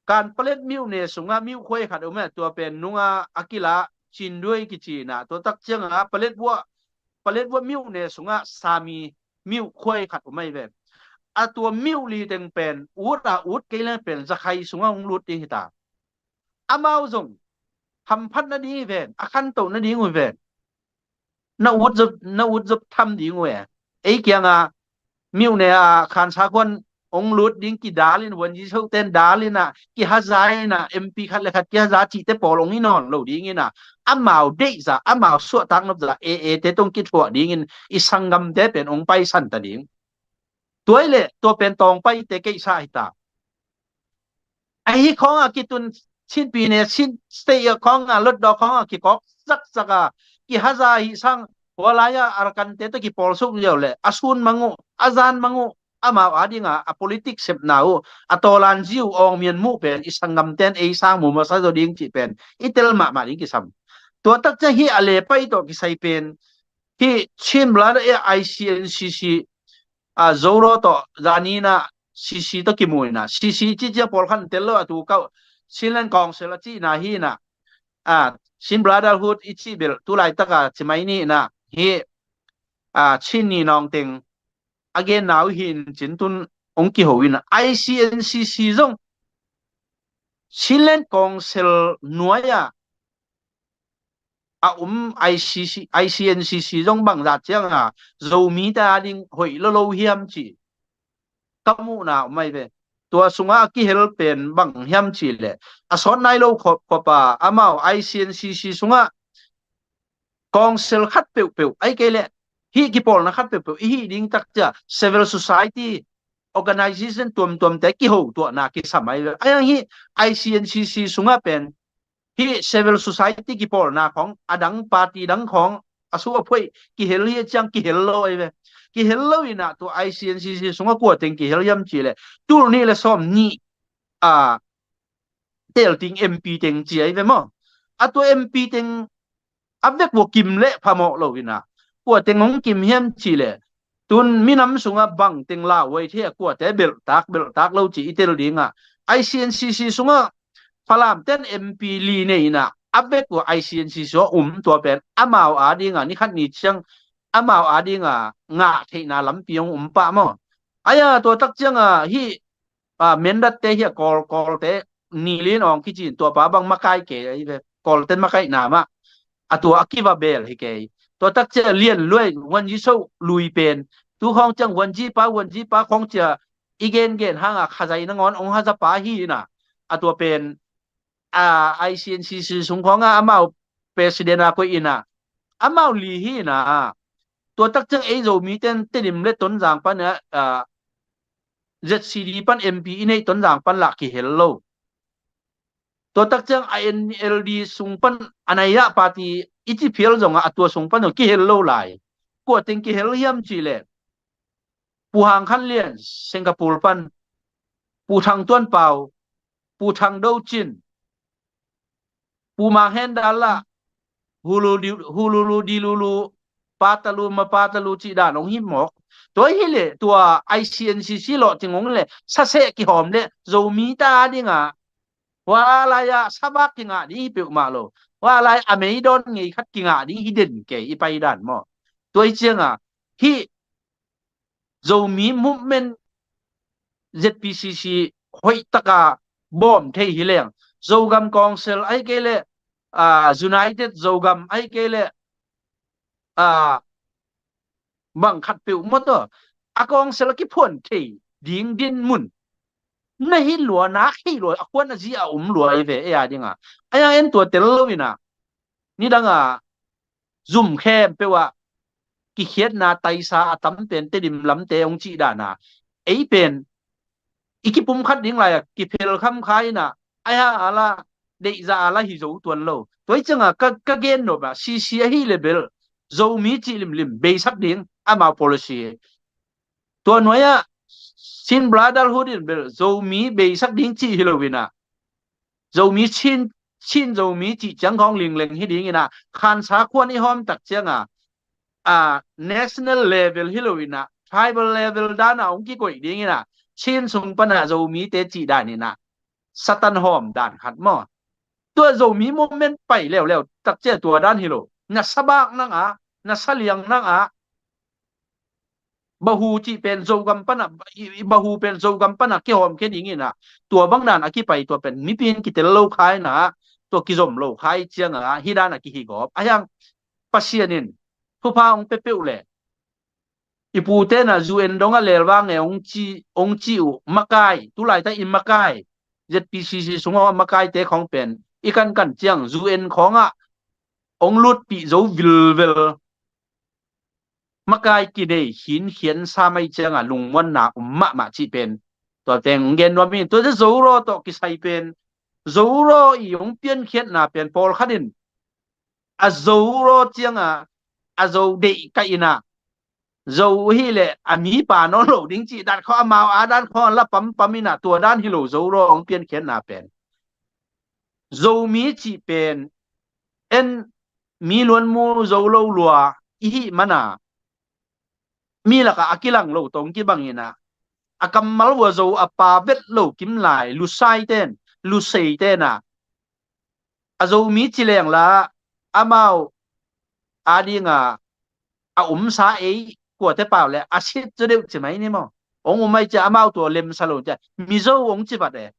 kan palet myone sungah myokhuai khat om e, tua pen nunga a kila Chinduai kici in a, tua tak ciang a paletvuah, paletvuah myone sungah Sami myokhuai khat om ahi ve. a tua miuh li teng pen ut a ut kei leng pen zakhai sungah hong lut ding hi ta. Amau zong hamphat nading hi ven, a khantoh nading uh hi ven. Na ut zop, na ut zop tham ding uh e. Ei kiangah miuh ne a khansa khuan hong lut ding kidal in, vuanzi soten dal in ah, kihaza in ah, M P khat le khat kihaza cihte pawl hong hi nawn lo ding in ah, amau deihza, amau suahtak nopza, e e te tong kithuah ding in, i sanggamte pen hong paisan ta ding. Tua i leh tua pen tawngpaite keisa hi ta. Ahi khawng a kitun Chin pi ne Chin state a khawng a lotdaw khawng a kikawk zakzak a kihaza hi sang, hua lai a Arkante tawh kipawlsuk ziau le a sun mang uh, a zan mang uh, amau a ding a a politik sepna uh, a tawlan zi uh awng mian muh pen i sanggamten ei sang mu masa zaw ding cih pen i tel mahmah ding kisam. Tua tak ciang hi a le pai tawh kisai pen hi Chin Brother, eh, I C N C C, a Zoro tawh zani na C C tawh kimu ina, C C ci ciang pawlkhat tel lo a tu kau, Chinland Council a ci na hi na, a Chin Brotherhood i ci bel tu laitak a ci mai ni na hi, a Chin ni nawng teng a gen nau hin cin tun hong kiho ina, I C N C C zong Chinland Council nuai a a um I C C, I C N C C zong bangzah ciang a Zomi ta ding hoih lo lo hiam ci ka muhna um ai ve. Tua sungah a kihel pen bang hiam ci le, a sawt nai lo khop khop a amau I C N C C sungah council khat peuhpeuh ai kei le, hi kipawlna khat peuhpeuh i hi ding tak cia civil society organization tuamtuamte kiho tuahna kisam ai ve. Ai ang hi I C N C C sungah pen hi civil society kipawlna khawng, a dang party dang khawng a su a phuai kihel hi a ciang kihel lo ai ve. Kihel lo ina tua I C N C C sungah kua teng kihel hiam ci le, tul nih le sawm nih a telting M P teng ci ai ve maw. A tua M P teng a vek vua kim le phamawh lo ina kua teng hong kim hiam ci le, tun minam sungah bang teng lauhuai thei a kuate belhtak belhtak lo ci i tel ding a, I C N C C sungah Falam ten M P li nei ina a vek vua I C N C C sungah um, tua pen amau a ding a ni khat ni ciang amau a ding a ngah theihna lampi hong um pah maw. Ai a tua tak ciang a hi a, Mendat te hi a Kawl, Kawl te ni lin awng kici in tua pa bang makai kei ai ve. Kawl ten makai na mah a tua a kiva bel hi kei. Tua tak cia Lian Luai, Huan Ji So lui pen, tu khawng ciang Huan Ji pa, Huan Ji pa khawng cia i gen gen hang a khazai nangawn ong haza pa hi ina, a tua pen a, I C N C C sung khawng a amau president a koih ina, amau li hi ina. Tua tak ciang ei Zomi ten Tedim le Tonzang pan a, a, Z C D pan M P i neih Tonzang pan lah kihel lo. Tua tak ciang a N L D sung pan a nai ah party i ci phial zong a, a tua sung pan zong kihel lo lai. Kua teng kihel hiam ci le, Pu Hang Khan Lian Singapore pan, Pu Thang Tuan Pau, Pu Thang Do Cin, Pu Mang Hen Dan lah, Hululu di, Hululu di Lulu, Patalu ma Patalu cih dan ong him mawk. Tua hi le tua I C N C C lawh cing ong le, saseh kihawm le Zomi ta ding a, hua lai a sabak kingah ding hi peuhmah lo. Hua lai a meidawn ngei khat kingah ding hi den kei i pai dan maw. Tua hi ciang a hi Zomi movement Z P C C hoih taka bawm thei hi leng, Zogam Council ai kei le, a, United Zogam ai kei le, a, bang khat peuh maw taw, a council a kiphuan thei ding din mun na hi lua, nak hi lua, a khuan a zi a um lua i ve ei a ding a. Ai a en tua tel lo ina, nidang a zum khempeuh ah kikhiatna taisa a tam pen Tedim lamte hong cih dan a, ei pen i kipumkhat ding lai a kiphel kham kha ina, ai ha a la, deihza a la hi zo tuan lo. Tua hi ciang a ka, ka gen nop a, C C ahi le bel Zomi cih limlim beisak ding amau policy hi. Tua nuai ah Chin Brotherhood in bel Zomi beisak ding cih hi lo ina, Zomi Chin, Chin Zomi cih ciang khawng lingleng hi ding ina, khansa khuan i hawm tak ciang a, a, national level hi lo ina, tribal level dan a hong kikoih ding ina, Chin sung pan a Zomi te cih dan ina, Satan hawm dan khat maw. Tua Zomi movement pai leuleu tak ciang tua dan hi lo. Na sabak nang a, na saliang nang a, Bahu cih pen Zogam pana, i, i Bahu pen Zogam pana kihawm khia dingin ah, tua bang dan a kipai tua pen mipi in kitel lo khai na, tua kizom lo khai cianga hih dan a kihigawp a hiang. Pasian in thupha hong pepeuh le i pute na U N dong a lelvang e hong ci, hong ci uh makai, tulaitak i makai, Z P C C sungah makaite khawng pen i kankan ciang U N khawngah hong lutpih zo vilvel. Makai kinei khinkhian sa mai cianga lungmuanna um mahmah cih pen tua teng gen nuam in, tua Zoro tawh kisai pen Zoro i hong piankhiatna pen pawlkhat in a Zoro cianga a Zo deih kaih inah Zo hileh a mipa nawn lo ding cih dan khawng, amau a dan khawng la pampam inah tua dan hi lo Zoro hong piankhiatna pen. Zomi cih pen en mi luanmu zo lo lua i hih mana mi lakah a kilang lo tong kibang inah a kammal uh a Zo a pa vet lo kimlai Lusai ten, Lusei tenah a Zomi ci leng la amau a dinga a umsa ei kuate pau le a sit zaw deuh ci mai ni maw? Hong um ai cia amau tua lemsa lo cia Mizo hong ci vat e.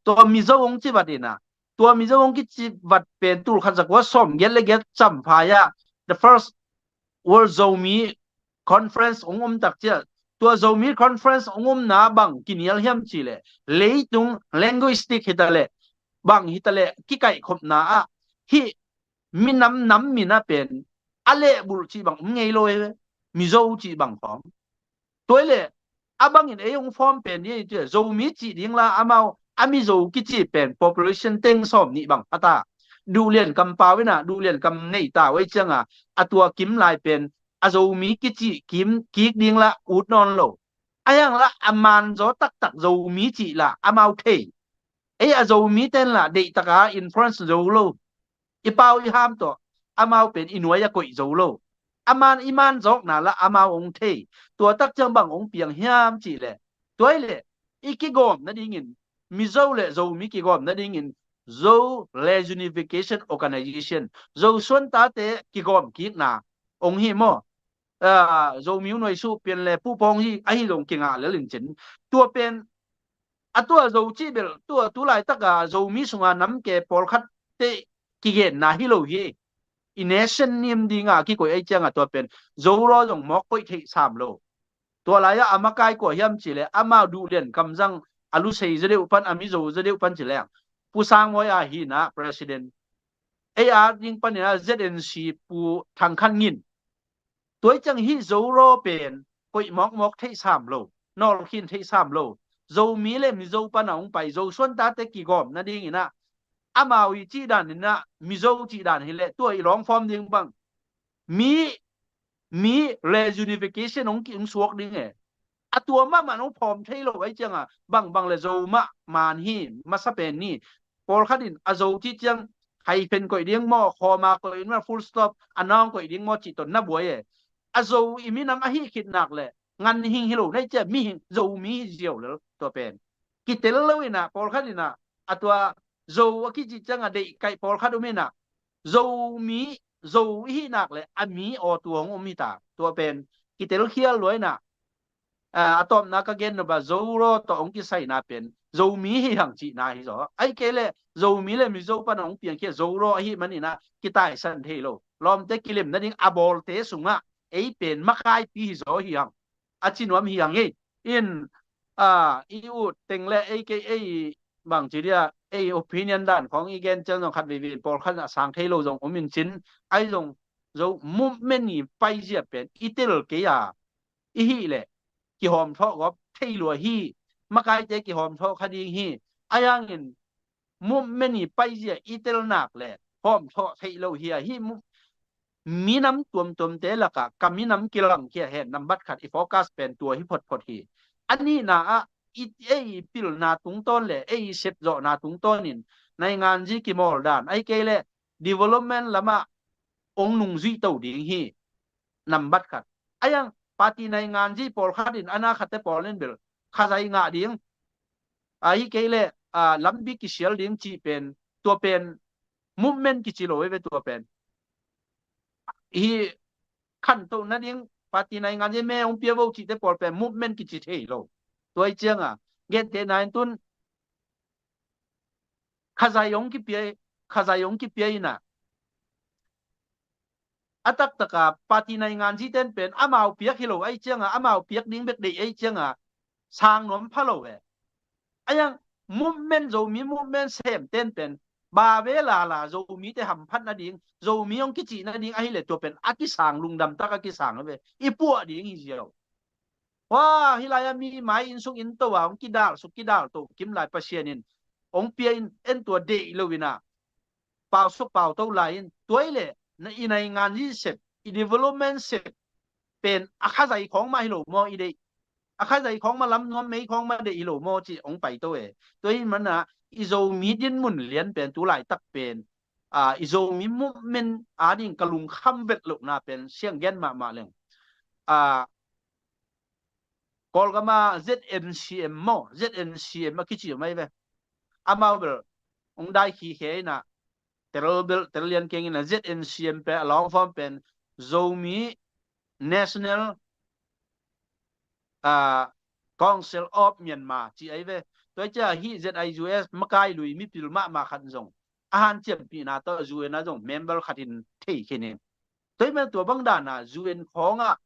Tua Mizo hong ci vat inah, tua Mizo hong kici vat pen tul khat za kua sawm giat le giat Champhai ah the first World Zomi Conference hong um tak cia, tua Zomi Conference hong umna bang kinial hiam cih leh leitung linguistic hi ta leh bang hi ta leh kikaihkhopna ah hih minam nam min a pen a lehbulh cih bang um ngei lo e, Mizo cih bang khawng. Tua i leh a bangin ei hong form pen ni ei cia Zomi cih ding la amau a Mizo kici pen population teng sawm nih bang a ta. Duhlian kam pau inah duhlian kam nei ta uh ei cianga a tua kimlai pen a Zomi kici kim kik ding la ut nawn lo. A hiang la a man zaw taktak Zomi cih la amau thei. Ei a Zomi ten la deihtaka influence zo lo. I pau i ham tawh amau pen i nuai a koih zo lo. A man i man zawkna la amau hong thei. Tua tak ciang bang hong piang hiam cih leh, tua i leh i kigawm nadingin Mizo le Zomi kigawm nadingin Zo Reunification Organization, Zo suantate kigawm kikna hong hi maw? Zomi uh nuaisuh pian le puhpawng hi ahi zong kingah lel in cin. Tua pen a tua Zo cih bel tua tu laitaka Zomi sunga namke pawlkhat te kigenna hi lo hi. I nation nim dinga kikoih ei cianga tua pen Zoro zong mawk koih theih sam lo. Tua lai-ah a makai kua hiam cih leh amau duhlian kamzang a Lusei zaw deuh pan a Mizo zaw deuh pan ci leng Pu Sang Mawi a hi na president. Ei a ding panin a Z N C Pu Thang Khan Ngin. Tua i ciang hih Zoro pen koih mawkmawk theih sam lo, nawlkhin theih sam lo. Zomi le Mizo pana hong pai Zo suantate kigawm nadingin ah amau i cih dan inah Mizo cih dan hileh tua i lawng form ding bang mi, mi reunification hong ki hong suak ding e. A tua mahmah hong form thei lo ai cianga bangbang le Zo mah man hi masa pen ni. Pawlkhat in a Zo cih ciang hyphen koih ding maw, comma koih ding maw, full stop a nawng koih ding maw cih ton na buai e. A Zo i minam ahi khit nak le ngan hing hi lo nai cia mihing Zomi hi ziau lel tua pen. Kitel lo inah pawlkhat inah a tua Zo a kicih cianga deih kaih pawlkhat um inah Zomi, Zo i hih nak le a mi aw tua hong um hi ta. Tua pen kitel khial lua inah a tawpna ka gen nop a Zoro tawh hong kisaina pen Zomi hi hang cihna hi zaw. Ai kei le Zomi le Mizo pana hong piangkhia Zoro ahi man inah kitaisan thei lo. Lawmte kilem nading a bawlte sungah ei pen makaipi hi zaw hi hang. A ci nuam hi hang ei. In i ut teng le ei kei ei bang ci dia ei opinion dan khawng i gen ciang zong khat veivei pawlkhat a sang thei lo zong um in cin. Ai zong Zo movement i paizia pen i tel kei a i hih leh kihawmthawh gawp thei lua hi. Makaite kihawmthawh kha ding hi. A hiangin movement i paizia i tel nak le hawmthawh theih lo hi a hih minam tuamtuamte lakah ka minam kilangkhia hen nambat khat i focus pen tua hi photphot hi. A nihna ah ei i pilna tungtawn le ei i sepzawhna tungtawnin nainganzi kimawl dan ai kei le development lamah ong nungzuih to ding hi. Nambat khat a hiang party nainganzi pawlkhat in a na khatte pawl in bel khazai ngah ding ahi kei le lambi kisial ding cih pen tua pen movement kici lo ve tua pen hi khantoh nading party naingan zia me hong pia vo cihte pawl pen movement kici thei lo. Tua hi cianga, gentehna in tun khazai hong kipia, khazai hong kipia ina, a taktaka party naingan ziten pen amau piak hi lo ahi cianga, amau piak ding bek deih ahi cianga, sang nuam pha lo e. Ayang movement, Zomi movement sem ten pen ba ve lala Zomite hamphat nading, Zomi hong kicih nading ahileh tua pen a kisang, lungdam tak a kisang a ve. I puah ding hi ziau. Wa, hilai a mi mai inn sung inn to a hong kidal suk kidal to kim lai Pasian in hong pia in en tua deih lo ina, pau suk pau to lai in, tua i leh na i naingan i sep, i development sep pen a khazai khawng mah hi lo maw i deih? A khazai khawng mah, lam nuam mei khawng mah deih hi lo maw ci hong pai to e. Tua hi mana i Zomi dinmun lian pen tu laitak pen, a, i Zomi movement ading ka lungkham vet lohna pen siang gen mahmah leng. A, Kawlgama Z N C M maw, Z N C M a kici mai ve. Amau bel hong dai khikhe ina, tel bel tel lian keng ina, Z N C M pen a long form pen Zomi National, a, Council of Myanmar ci ai ve. Tua cia hi Z I U S makai lui mipil mahmah khat zong a hanciampihna tawh U N a zong member khat in thei khin in. Tua hi man tua bang dana U N khawngah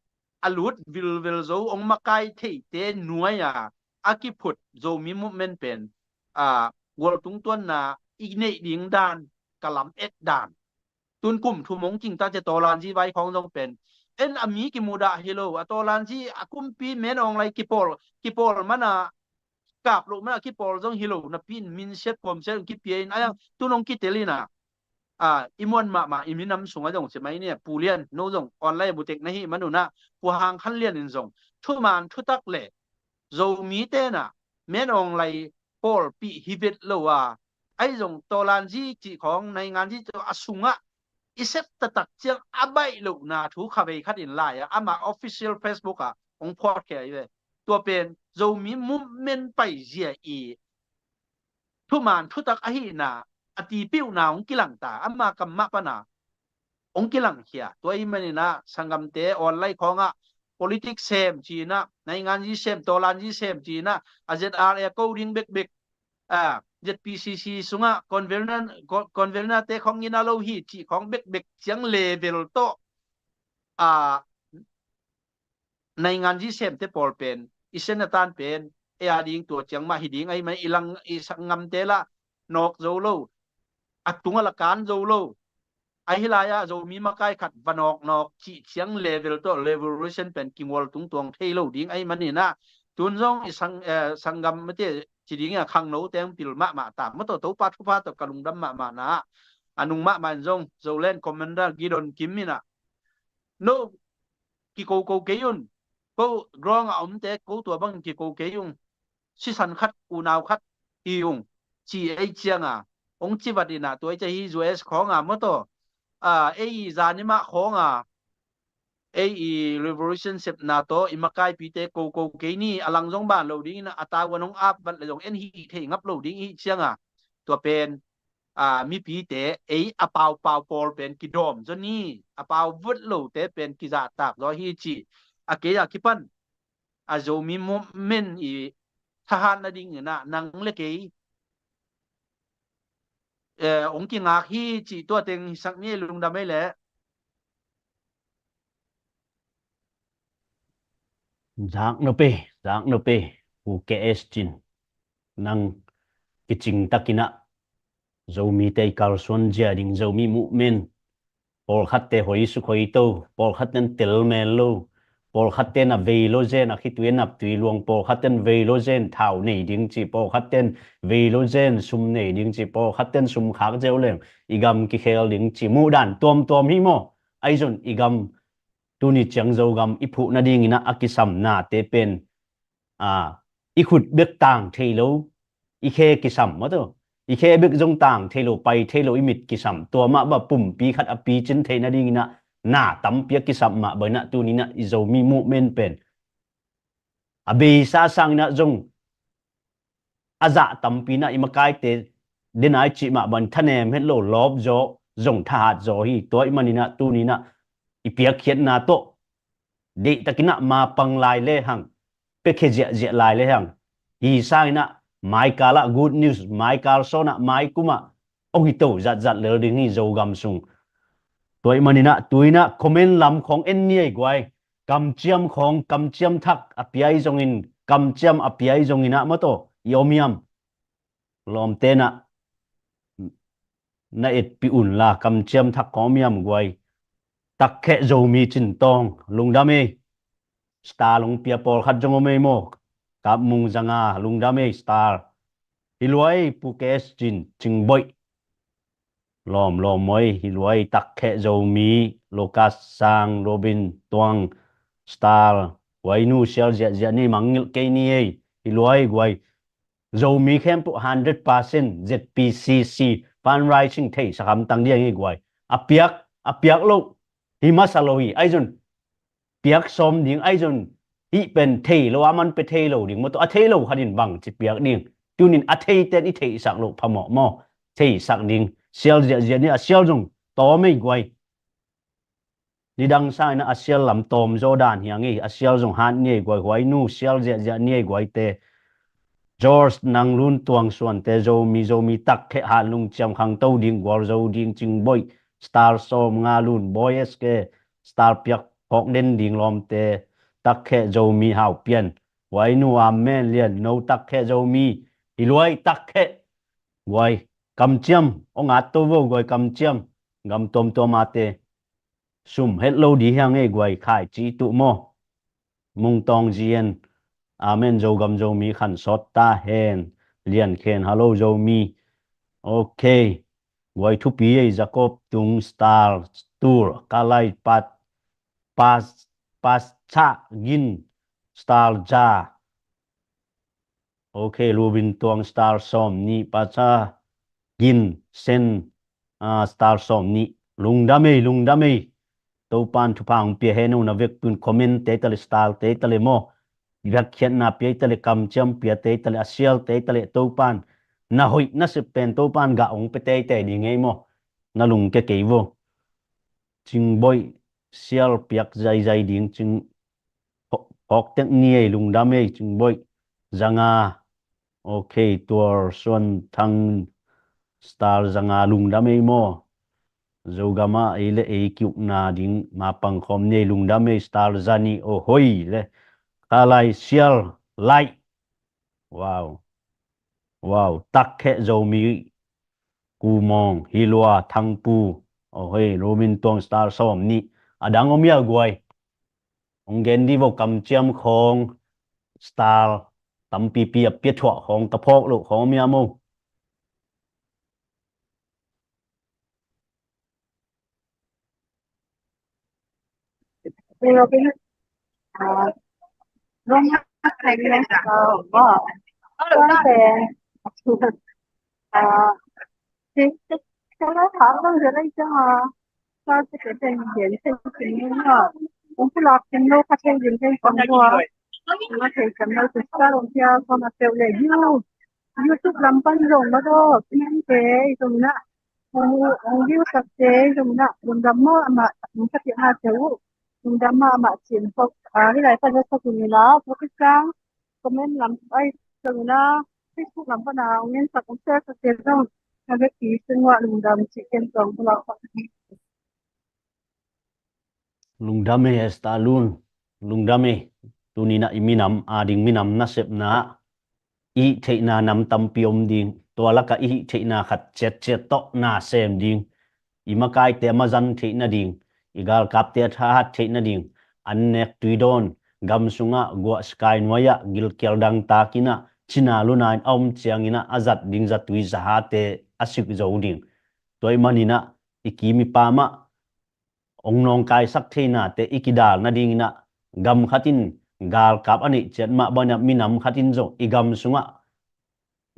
a lut vilvel zo hong makai theite nuai-a a kiphut Zomi movement pen, a, gualtung tuanna i neih ding dan ka lam et dan. Tun kum thum hong cingta cia Tawlanzi vai khawng zong pen en a mi kimudah hi lo, a Tawlanzi a kumpi men awng lai kipawl, kipawl mana kap loh mana kipawl zong hi lo napi in minsiat puamsiat hong kipia in ayang tun hong kitel ina, a, i muan mahmah i minam sungah zong sia mai nia, Pu Lian, no zong online butek na hi manunah, Pu Hang Khan Lian in zong thuman thutak le Zomi tenah men awng lai pawlpih hi vet lo a, ai zong Tawlanzi cih khawng nainganzi a sungah i sep taktak ciang a baih lohna thu khavei khat in lai-ah ama official Facebook ah hong phuat khia hi ve. Tua pen Zomi movement paizia i thuman thutak ahihna a tipiuhna hong kilangta, ama kam mah pana hong kilangkhia. Tua i maninah sanggamte online khawngah politics sem cinah, nainganzi sem, Tawlanzi sem cinah, a Z R A ko ding bekbek, a, Z P C C sungah convener, co-, convener te khawng ina lo hi cih khawng bekbek ciang level tawh, a, nainganzi semte pawl pen i sen a tan pen ei a ding tua ciang mah hi ding ahi man i lang i sanggamte lah nawk zo lo, a tungah la kan zo lo. Ahi lai-ah Zomi makai khat va nawknawk cih ciang level tawh revolution pen kingual tungtuang thei lo ding ahi maninah tun zong i sang, eh, sanggam mate ci ding a khangno teng pil mahmah ta, mawtaw Topa thupha tawh ka lungdam mahmahna a nung mahmah in zong Zoland Commander Gideon Kim inah no kikoko kei un, ko ground a omte ko tua bang kiko kei un, sisan khat unau khat hi un ci ei cianga hong ci vat inah tua ei cia hi U S khawnga mawtaw, a, ei i zanimah khawnga ei i revolution sepna tawh i makaipite koko kei ni, a lang zong ban lo ding inah a tauan hong ap vat le zong en hi thei ngap lo ding i hih cianga tua pen, a, mipite ei a paupau pawl pen kidawm zaw ni, a pau vut lote pen kizahtak zaw hi ci a kei a kipan a Zomi movement i thahat nading inah nang le kei, eh, hong kingak hi cih tua teng hisak ni, lungdam ei leh. Zak nupi, zak nupi, Pu K S Cin, nang kicing takinah Zomite i kalsuan zia ding Zomi movement, pawlkhatte hoisuk hoito, pawlkhatte in telmel lo, pawlkhatte in a vei lo zen a khitui a naptui luang, pawlkhatte in vei lo zen thau nei ding ci, pawlkhatte in vei lo zen sum nei ding ci, pawlkhatte in sum khak zeu leng i gam kikhel ding ci, muhdan tuamtuam hi maw? Aizon i gam tuni ciang Zogam i phuh nadinginah a kisamnate pen, a, i khut bek tang thei lo, i khe kisam maw taw, i khe bek zong tang thei lo, pai thei lo, i mit kisam, tua mah bang pumpi khat a picin thei nadinginah na tampi a kisam mah banginah tuninah i Zomi movement pen a beisa sanginah zong a zah tampi inah i makaite denai cih mah bang thanem het lo, lawp zaw, zong thahat zaw hi. Tua i maninah tuninah i piakkhiatna tawh deihtakin ah mapang lai le hang, piakhia ziahziah lai le hang, hi sangin ah maikal ah good news, maikal sawn ah, maikum ah hong hi to zatzat lel ding hi Zogam sung. Tua ahih manin ah tu-in ah comment lam khawng en ni ei guai. Kamciam khawng, kamciam thak a pia ahi zongin, kamciam a pia ahi zongin ah maw tawh i om hiam? Lawmte in ah na etpih un la, kamciam thak khawng om hiam guai? Takheh Zomi Cin Tawng, lungdam ei. Star hong pia pawlkhat zong om ei maw? Kap Mung Zanga, lungdam ei, star. Hi lua ei, Pu Kes Cin, Cingboih. Lawm, lawm maw ei, hi lua ei. Takheh Zomi, Lucas Sang, Robin Tuang, star. Guai nu, sial ziahziah ni, mangngilh kei ni ei. Hi lua ei guai. Zomi khempeuh hundred percent Z P C C fundraising theisak hamtang ding hi guai. A piak, a piak loh hi masa lo hi. Ahi zong piak sawm ding, ahi zong hih pen thei lo a, man pia thei lo ding maw tawh, a thei lo khat in bangci piak ding? Tunin a theite'n i theihsak loh phamawh maw? Theisak ding. Sial ziahziah ni, a sial zong tawm ei guai. Nidang sangin ah a sial lam tawm zaw dan hi hang ei, a sial zong hat ni ei guai, huai nu, sial ziahziah ni ei guaite. George Nang Lun Tuang Suante, Zomi, Zomi Takheh, Hanlung Ciam Khangto ding, Gualzo ding, Cingboih, star sawm nga Lun, Boy S K, star piak phawk den ding lawmte, Takheh Zomi Hau Pian, huai nu, amen lian, no Takheh Zomi, hi lua ei. Takheh guai, kamciam hong at to vo guai, kamciam. Gam tuamtuam a te sum het lo di hi hang ei guai, khaici tuh maw? Mung Tawng Zien, amen, Zogam Zomi khan sawt ta hen. Lian Khen, hello Zomi. Ok. Guai thupi ei, Jacob Tung, star, tur, Kalai Pat, Pas, Pascha Gin, star za. Ok, Lubin Tuang, star sawm nih, Pascha Gin Sen, ah, star sawm nih. Lungdam ei, lungdam ei. Topan thupha hong pia hen o, na vekpi un comment te tale, star te tale maw, biakkhiatna pia tale, kamciam pia te tale, a sial te tale, Topan na hoih na sep pen Topan gah hong pia te te ding ei maw? Na lungkia kei vo. Cingboih, sial piak zaizai ding, Cing, phawk, phawk tek ni ei, lungdam ei, Cingboih. Zanga, ok, Tuar Suan Thang, star zanga, lungdam ei maw? Zogam ah ei le ei ki-ukna ding mapang khawm ni ei, lungdam ei, star zani, oh hoi le. Kalai sial lai. Wow. Wow, Takheh Zomi, Kumawng, hi lua, Thangpu, oh hoi, Lubin Tuang, star sawm nih. A dang om hia guai? Hong gen di vo, kamciam khawng, star tampipi a pia thuah khawng, ka phawk loh khawng om hia maw? YouTube lam pan zong mah tawh, kiniamte zong na, hong view sakte zong na, lungdam mahmah, hong sapiahna te uh, lungdam mahmah cin phawk, ah, hih lai pan zong phawk in la, phawk i sang, comment lam ai zong na, Facebook lam pan a hong en sak, hong share sakte zong, na vekpi sung uah lungdam cih ken zong pulak phawk. Lungdam ei, Esther Lun. Lungdam ei. Tuni-in ah i minam ading minam nasepna ah i hih theihna nam tampi om ding. Tua lakah i hih theihna khat ciatciat tawh na sem ding. I makaite a mazan theih nading, i galkapte a thahat theih nading, annek tuidawn, gam sungah guah sky nuai-ah gilkial dangtak in ah, cina luna in a om ciangin ah a zat ding zatui zahate a sik zo ding. Tua ahih manin ah i kim i pam ah hong nawngkaisak theihnate i kidal nadingin ah, gam khat in galkap a neih ciat mah bangin ah minam khat in zong i gam sungah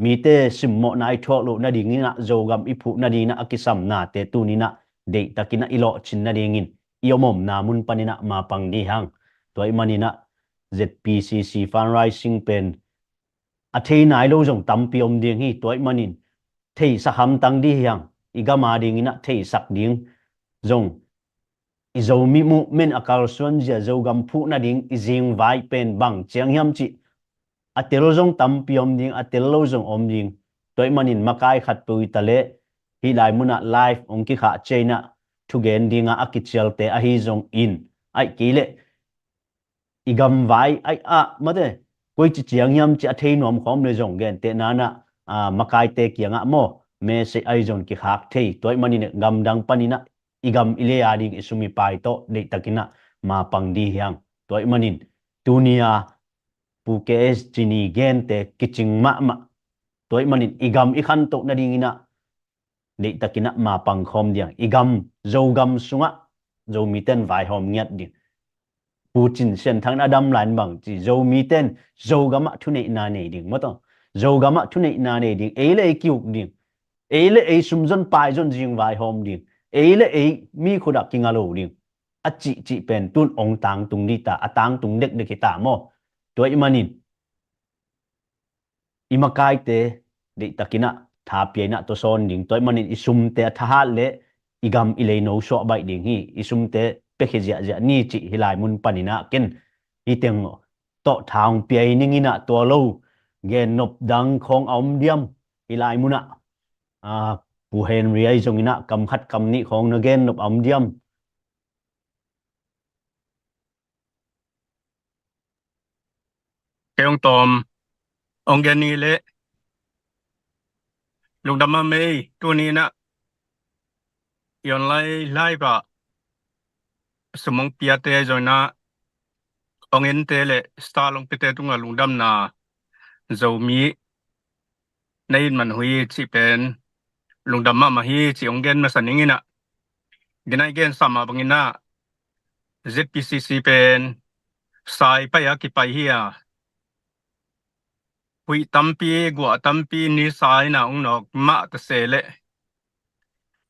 mite simmawhna i thuak loh nadingin ah, Zogam i phuh nadingin ah a kisamnate tuni-in ah deihtakin ah i lawhcin nadingin i omomna mun panin ah mapang dih hang. Tua ahih manin ah Z P C C fundraising pen a thei nai lo zong tampi om ding hi. Tua ahih manin theisak hamtang dih hi hang. I gam adingin ah theisak ding zong i Zomi movement a kalsuan zia Zogam phuh nading i zingvai pen bang ciang hiam cih a tel zong tampi om ding, a tel lo zong om ding. Tua ahih manin makai khat peuh i ta leh hih lai munah live hong kikhah ciah inah thugen dingah a kicialte ahi zongin, ahih kei leh i gamvai aih ah mate, koici ciang hiam ci a thei nuam khawm le zong gentehna inah, aa, makaite kiangah maw, message ahi zong kikhak thei. Tua ahih manin gamdang paninah i gam i lei a ding, i sum i pai tawh deihtakinah mapang dih hiang. Tua ahih manin tuni a Pu K S Cini gente kicing mahmah. Tua ahih manin i gam i khantoh nadinginah deihtakinah mapang khawm diang. I gam, Zogam sungah Zomite'n vaihawm ngiat ding. Pu Cin Sian Thang in a dam lai-in bang ci, Zomite'n Zogamah thuneihna nei ding maw taw. Zogamah thuneihna nei ding. Ei le ei ki-uk ding. Ei le ei sumzon paizon zing vaihawm ding. Ei le ei mi khutah kinga lo ding. A cihcih pen tun hong tangtung dih ta, a tangtung dekdek hi ta maw. Tua ahih manin i makaite deihtakinah tha pia inah tawsawn ding. Tua ahih manin i sumte a thahat leh i gam i lei no suah baih ding hi. I sumte piakhia ziahziah ni cih hih lai mun paninah ken hih teng tawh tha hong pia hi ning inah, tua lo gennop dang khawng a om diam? Hih lai munah, aa, Pu Henry ahi zonginah kam khat kam nih khawng na gennop a om diam? Kei hong tawm hong gen ni leh lungdam mahmah ei. Tuni inah i online live ah sum hong piate ahi zonginah hong ente le star hong piate tungah lungdamna Zomi na it man uh hi cih pen lungdam mahmah hi cih hong gen masa ning inah, gina i gen sa mah banginah Z P C C pen sai pai a kipai hi a, huih tampi, guah tampi ni sa inah hong nawk mah ta se leh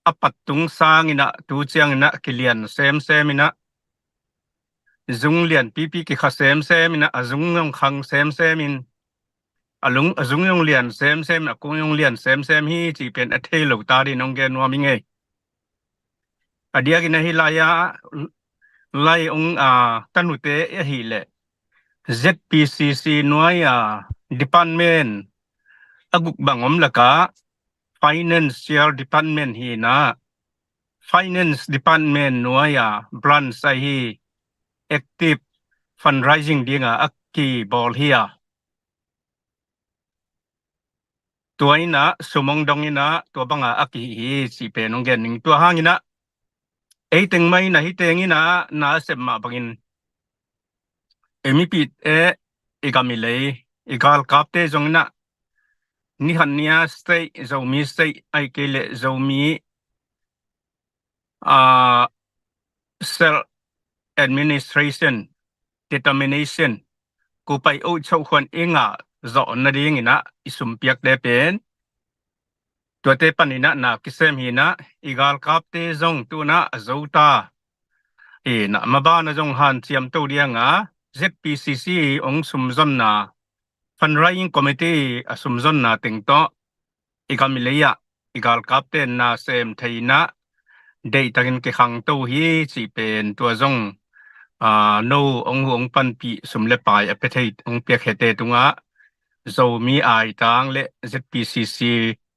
a pat tung sanginah tu cianginah kilian semsem inah, zung lianpipi kikha semsem inah, a zung hong khang semsem in, a lung, a zung hong lian semsem, a kung hong lian semsem hi cih pen a thei lo ta dih nong gen nuam hi ngei. A diakin ahi lai-ah lai hong, aa, tanute ahih leh Z P C C nuai-a department a guk bang om lakah financial department hi inah, finance department nuai-a branch ahi active fundraising dinga a kibawl hi a, tua inah sum hong dong inah tua banga a kihih hi cih pen hong gen ning. Tua hanginah ei teng mah inah hih teng inah na a sep mah bangin ei mipite, i gam i lei, i galkapte zonginah ni khat ni-a state, Zomi state ahih kei leh Zomi, aa, self administration, determination, kupai oh chauhkhuan i ngah zawh nadinginah i sumpiakte pen tuate paninah na kisem hinah, i galkapte zong tunah a zo ta. Inah mabana zong hanciam to dianga Z P C C hong sumzonna, fundraising committee a sumzonna teng tawh i gam i lei-ah i galkapte na sem thei inah deihtakin kikhang to hi cih pen tua zong, aa, no hong hu hong panpih sum le pai a pia thei hong piakhete tungah Zomi Aitang le Z P C C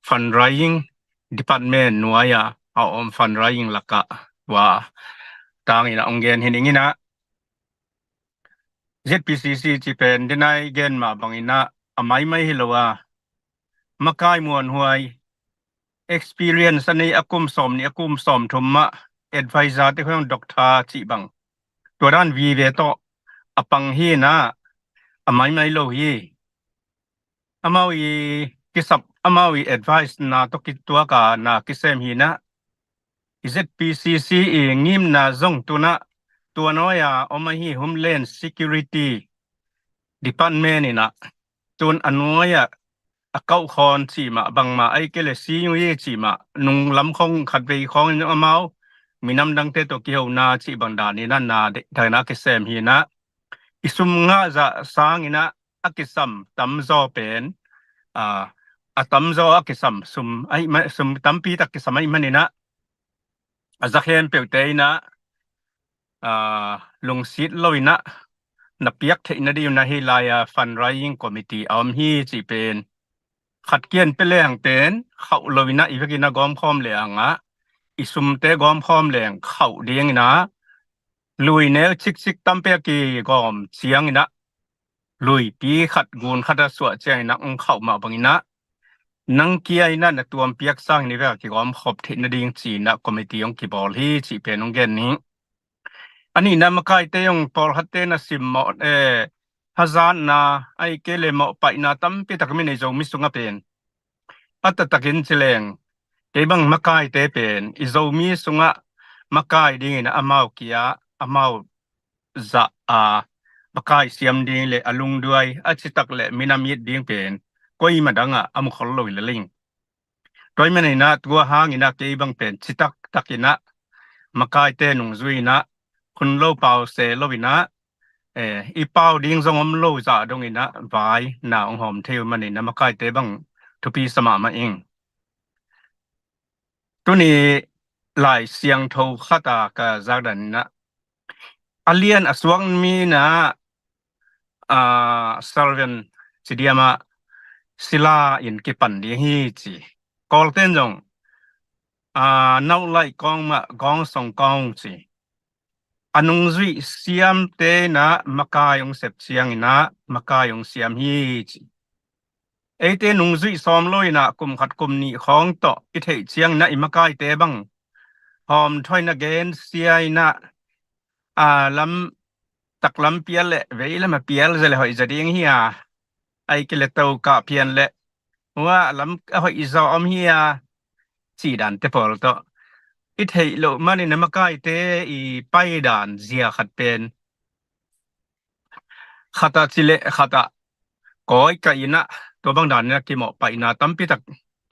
fundraising department nuai-ah a om fundraising lakah tua tangin a hong gen hi ning inah, Z P C C cih pen denai gen mah banginah a maimai hi lo a, makai muanhuai, experience a nei a kum sawm nih a kum sawm thum mah advisor te khong doctor cih bang tua dan vive tawh a pang hinah a maimai lo hi. Amau i kisap, amau i advice na tawh kituaka na kisem hinah, i Z P C C i ngimna zong tunah tua nuai-a om ahi Homeland Security Department inah tun a nuai-ah a kauhkhawn cih mah bangmah ahih kei leh C U E cih mah nunglam khong khatvei khong in amau minam dangte tawh kihona cih bang dan inah na deihtakin a kisem hinah, i sum ngah zah sanginah a kisam tamzaw pen, aa, a tamzaw a kisam sum ahih man, sum tampi tak kisam ahih maninah a za khempeuhte inah aa, lungsit lo in ah na piak theih nading in ah hih lai-a fundraising committee a om hi cih pen khat kian pia leng pen khauh lo in ah i vekin ah gawmkhawm leng ah i sumte gawmkhawm leng khauh ding in ah lui neu cikcik tampi a kigawm ciang in ah luipi khat gun khat a suah ciang in ah hong khauh mah bang in ah nang kia in ah na tuam piak sang in i vek a kigawm khop theih nading ci in ah committee hong kibawl hi cih pen hong gen ning. A nihna makaite zong pawlkhatte na simmawh, eh, hazatna, ahih kei leh mawhpaihna tampi tak mi nei Zomi sungah pen a taktakin ci leng kei bang makaite pen i Zomi sungah makai dingin amau kia amau zah a makai siam ding le a lungduai a citak le minam it ding pen koima dangah a mukhol lo hi lel ing. Tua ahih manin ah tua hangin ah kei bang pen citak takin ah makaite nungzui in ah khun lo pau se lo in ah, eh, i pau ding zong om lo zah dong in ah vai na hong hawm thei uh manin ah makaite bang thupi sa mahmah ing. Tuni Lai Siangtho khat a ka zakdan in ah a lian a suak mi in ah, aa, servant ci diam ah sila in kipan ding hi ci. Kawlten zong, aa, nauh laih kawng mah gawng song kawng ci. A nungzuih siamte in ah makai hong sep ciang in ah makai hong siam hi ci. Eite nungzuih sawm lo in ah kum khat kum nih khawng tawh i theih ciang in ah i makaite bang hawm thawi na gensia in ah, aa, lam taklam pial le veilam a pial zia le hoih zia ding hi a, ahih kei leh to kah pian le hua lam a hoih zaw om hi a, cih dante pawl tawh i theih loh manin a makaite i paidan zia khat pen khat ah ci le khat ah kawi kaih in ah tua bang dan in ah kimawhpaihna tampi tak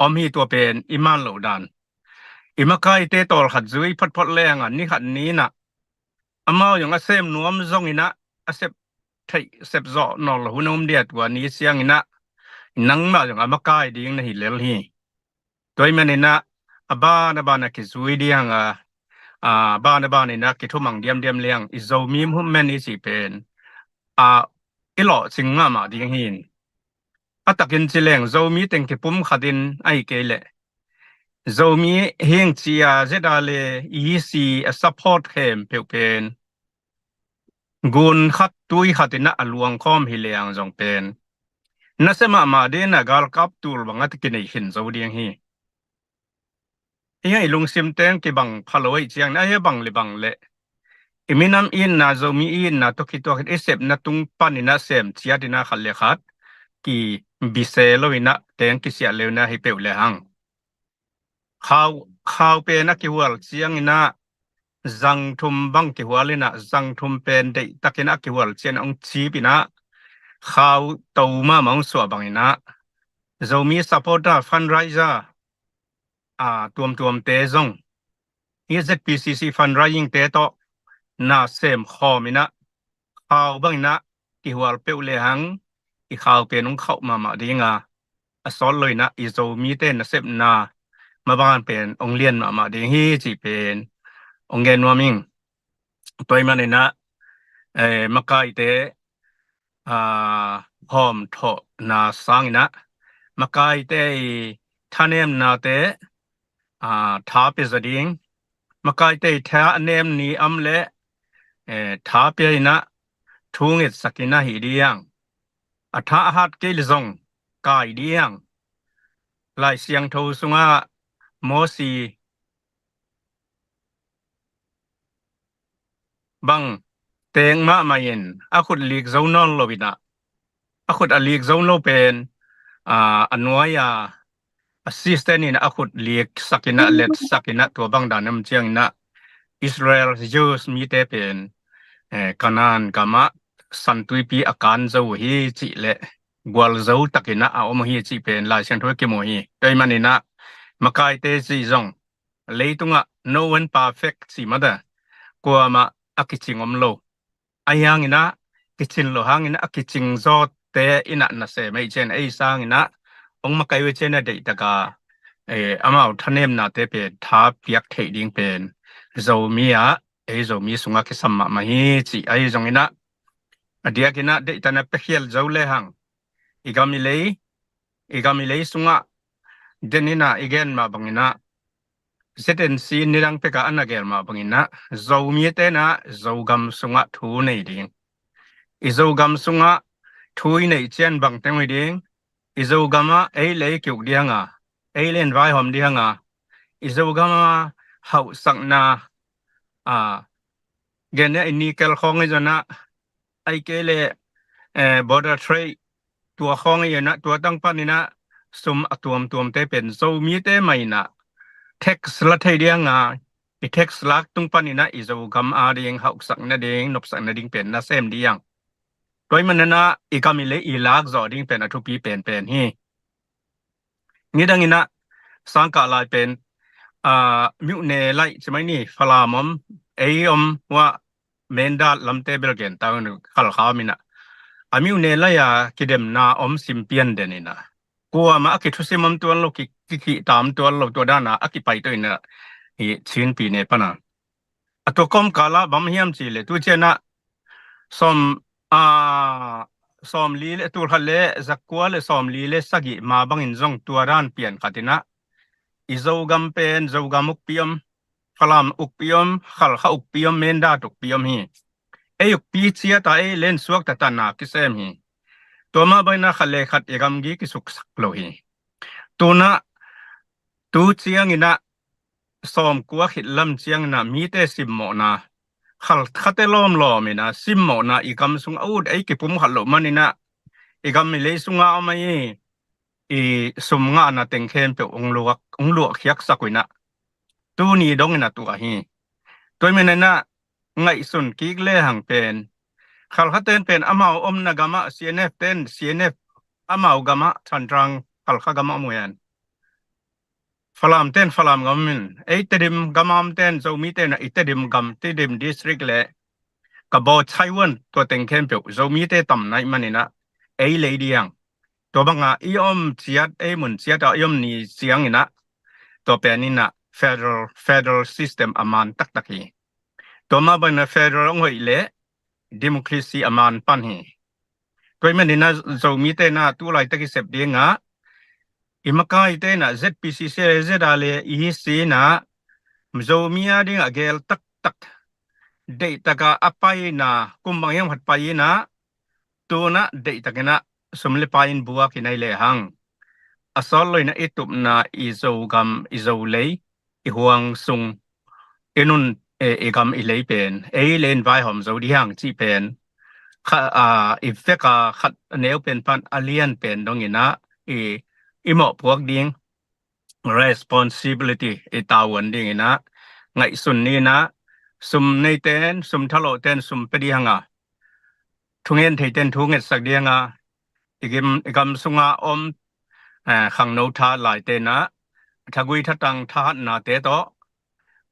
om hi. Tua pen i man loh dan. I makaite tawlkhat zui photphot leng ah ni khat ni in ah amau zong a sem nuam zong in ah a sep theih sep zawh nawn lo hun a om dia, tua ni ciang in ah nangmah zong a makai ding na hi lel hi. Tua ahih manin ah a ban a ban a kizui ding a, a ban a ban in ah kithumang diamdiam leng i Zomi movement i cih pen a i lawhcing mahmah ding hi. A takin ci leng Zomi teng kipum khat in ahih kei leh Zomi hing ci a Z R le E C a support khempeuh pen gun khat tui khat in ah a luangkhawm hi leng zong pen nasia mahmah ding in ah galkap tul bang a kinei khin zo ding hi. Hi a i lungsim teng kibang pha lo ahih ciang in ah a hi a bang le bang le i minam itna Zomi itna tawh kituak in i sepna tung pan in ah sem ciat in ah khat le khat kibise lo in ah teng kisiah leu in ah hi peuh le hang. Khau, khau pen a kihual ciang in ah zang thum bang kihual in ah zang thum pen deih takin a kihual ciang in ah hong cip in ah khau to mahmah hong suah bang in ah Zomi supporter fundraiser a tuamtuamte zong hi Z P C C fundraising te tawh na sem khawm in ah khau bang in ah kihual peuh le hang i khau pen hong khauh mahmah ding a, a sawt lo in ah i Zomite nasepna maban pen hong lian mahmah ding hi cih pen hong gen nuam ing. Tua ahih manin ah, eh, makaite, aa, hawmthawhna sang in ah makaite i thanemnate, aa, tha pia zaw ding. Makaite i thanem ni om leh, eh, tha pia in ah thu ngetsak in ah hi ding. A tha a hat kei leh zong kai ding. Lai Siangtho sungah Mosi bang teng mahmah in a khut lik zo nawn lo in ah, a khut a lik zo lo pen, aa, a nuai a assistant in a khut lik sak in ah, let sak in ah, tua bang dan om ciang in ah Israel Jews mite pen, eh, Canaan gam ah San Tuipi a kan zo uh hi cih le gualzo tak in ah a om uh hi cih pen Lai Siangtho kimu hi. Tua ahih manin ah makaite cih zong leitungah no one perfect cih mah a, kuamah a kicing om lo. Ahi hangin ah kicin lo hangin ah a kicing zawte in ah nasem ahih ciang ei sangin ah hong makai uh ciang a deih tak a, eh, amau thanemnate pen tha piak theih ding pen Zomi ah ei Zomi sungah kisam mahmah hi cih ahi zongin ah, a diakin ah deihtakna piakhial zo lehang, i gam i lei, i gam i lei sungah denin ah i gen mah bangin ah, Z N C nidang pekah a na gel mah bangin ah, Zomite in ah Zogam sungah thu nei ding, i Zogam sungah thu i neih ciang bang teng uh hi ding, i Zogam ah ei le ei ki-uk ding a, ei le ei vaihawm ding a, i Zogam ah hauhsakna, a, gen ni a, i nickel khawng ahi zongin ah, ahih kei leh, eh, border trade, tua khawng ahi zongin ah, tua tang panin ah sum a tuamtuamte pen Zomite mah in ah tax la thei ding a, i tax lak tung panin ah i Zogam ading hauhsak nading, nopsak nading pen nasem ding. Tua ahih manin ah i gam i lei i lak zawh ding pen a thupi penpen hi. Nidangin ah sangkah lai pen, a, Myone laih ci mai ni, Falam om, ei om, uh ah Mindat lamte bel gen ta un, Khalkha om in ah, a Myone laih a kidemna om sim pian den in ah, kuamah a kithusim om tuan lo, ki, ki, kihta om tuan lo, tua dan a a kipai to in ah, hi Chin pyine pan a, a tua kawmkal ah bang hiam cih leh tu ciang ah sawm, a, sawmli le, tulkhat le zakua le sawmli le sagih ma bangin zong tua dan pian khat in ah, i Zogam pen Zogam ukpi om, Falam ukpi om, Khalkha ukpi om, Mindat ukpi om hi. Ei ukpi ciat a ei le ei suakta tan a kisem hi. Tua mah bangin ah khat le khat i gamgi kisuksak lo hi. Tu in ah tu ciangin ah sawmkua khit lam ciangin ah mite simmawhna, Khalkhate lawmlawm in ah simmawhna i gam sung a ut ei kipumkhat loh manin ah, i gam i lei sungah om ahi, i sum ngahna teng khempeuh hong luak, hong luahkhiatsak uh in ah, tuni dongin ah tua hi. Tua ahih manin ah ngaihsun kik lehang pen, Khalkhate in pen amau omna gam ah, C N F te in C N F amau gam ah, Thantrang Khalkha gam ah om uh hen. Falamte in Falam gam in, ei Tedim gam a omte in, Zomite in ah i Tedim gam, Tedim district le Kabaw, Chaiwan, tua teng khempeuh Zomite tam na hih manin ah ei lei ding, tua bang a i om ciat, ei mun ciat a i om ni ciangin ah, tua pen in ah federal, federal system a man taktak hi. Tua mah bangin ah federal hong hoih leh democracy a man pan hi. Tua ahih manin ah Zomite in ah tu laitak i sep ding a, i makaite in ah Z P C C le Z R le E C in ah Zomi ading a gel taktak, deihtak a a paina kum bang hiam khat pai in ah, tu in ah deihtak in ah sum le pai in buak i nei lehang, a sawt lo in ah i tupna, i Zogam, i Zolei, i huang sung, i nun, e, i gam i lei pen ei le ei vaihawm zo ding cih pen, kha, a, i vek a khat a neu pen pan a lian pen dongin ah i, i mawhpuak ding responsibility, i tavuan dingin ah ngaihsun ni in ah, sum neite in, sum thalawhte in sum pia ding a, thungen theite in thu ngetsak ding a, i gam, i gam sunga om, eh, khangno tha laite in ah thagui thatang thahatnate tawh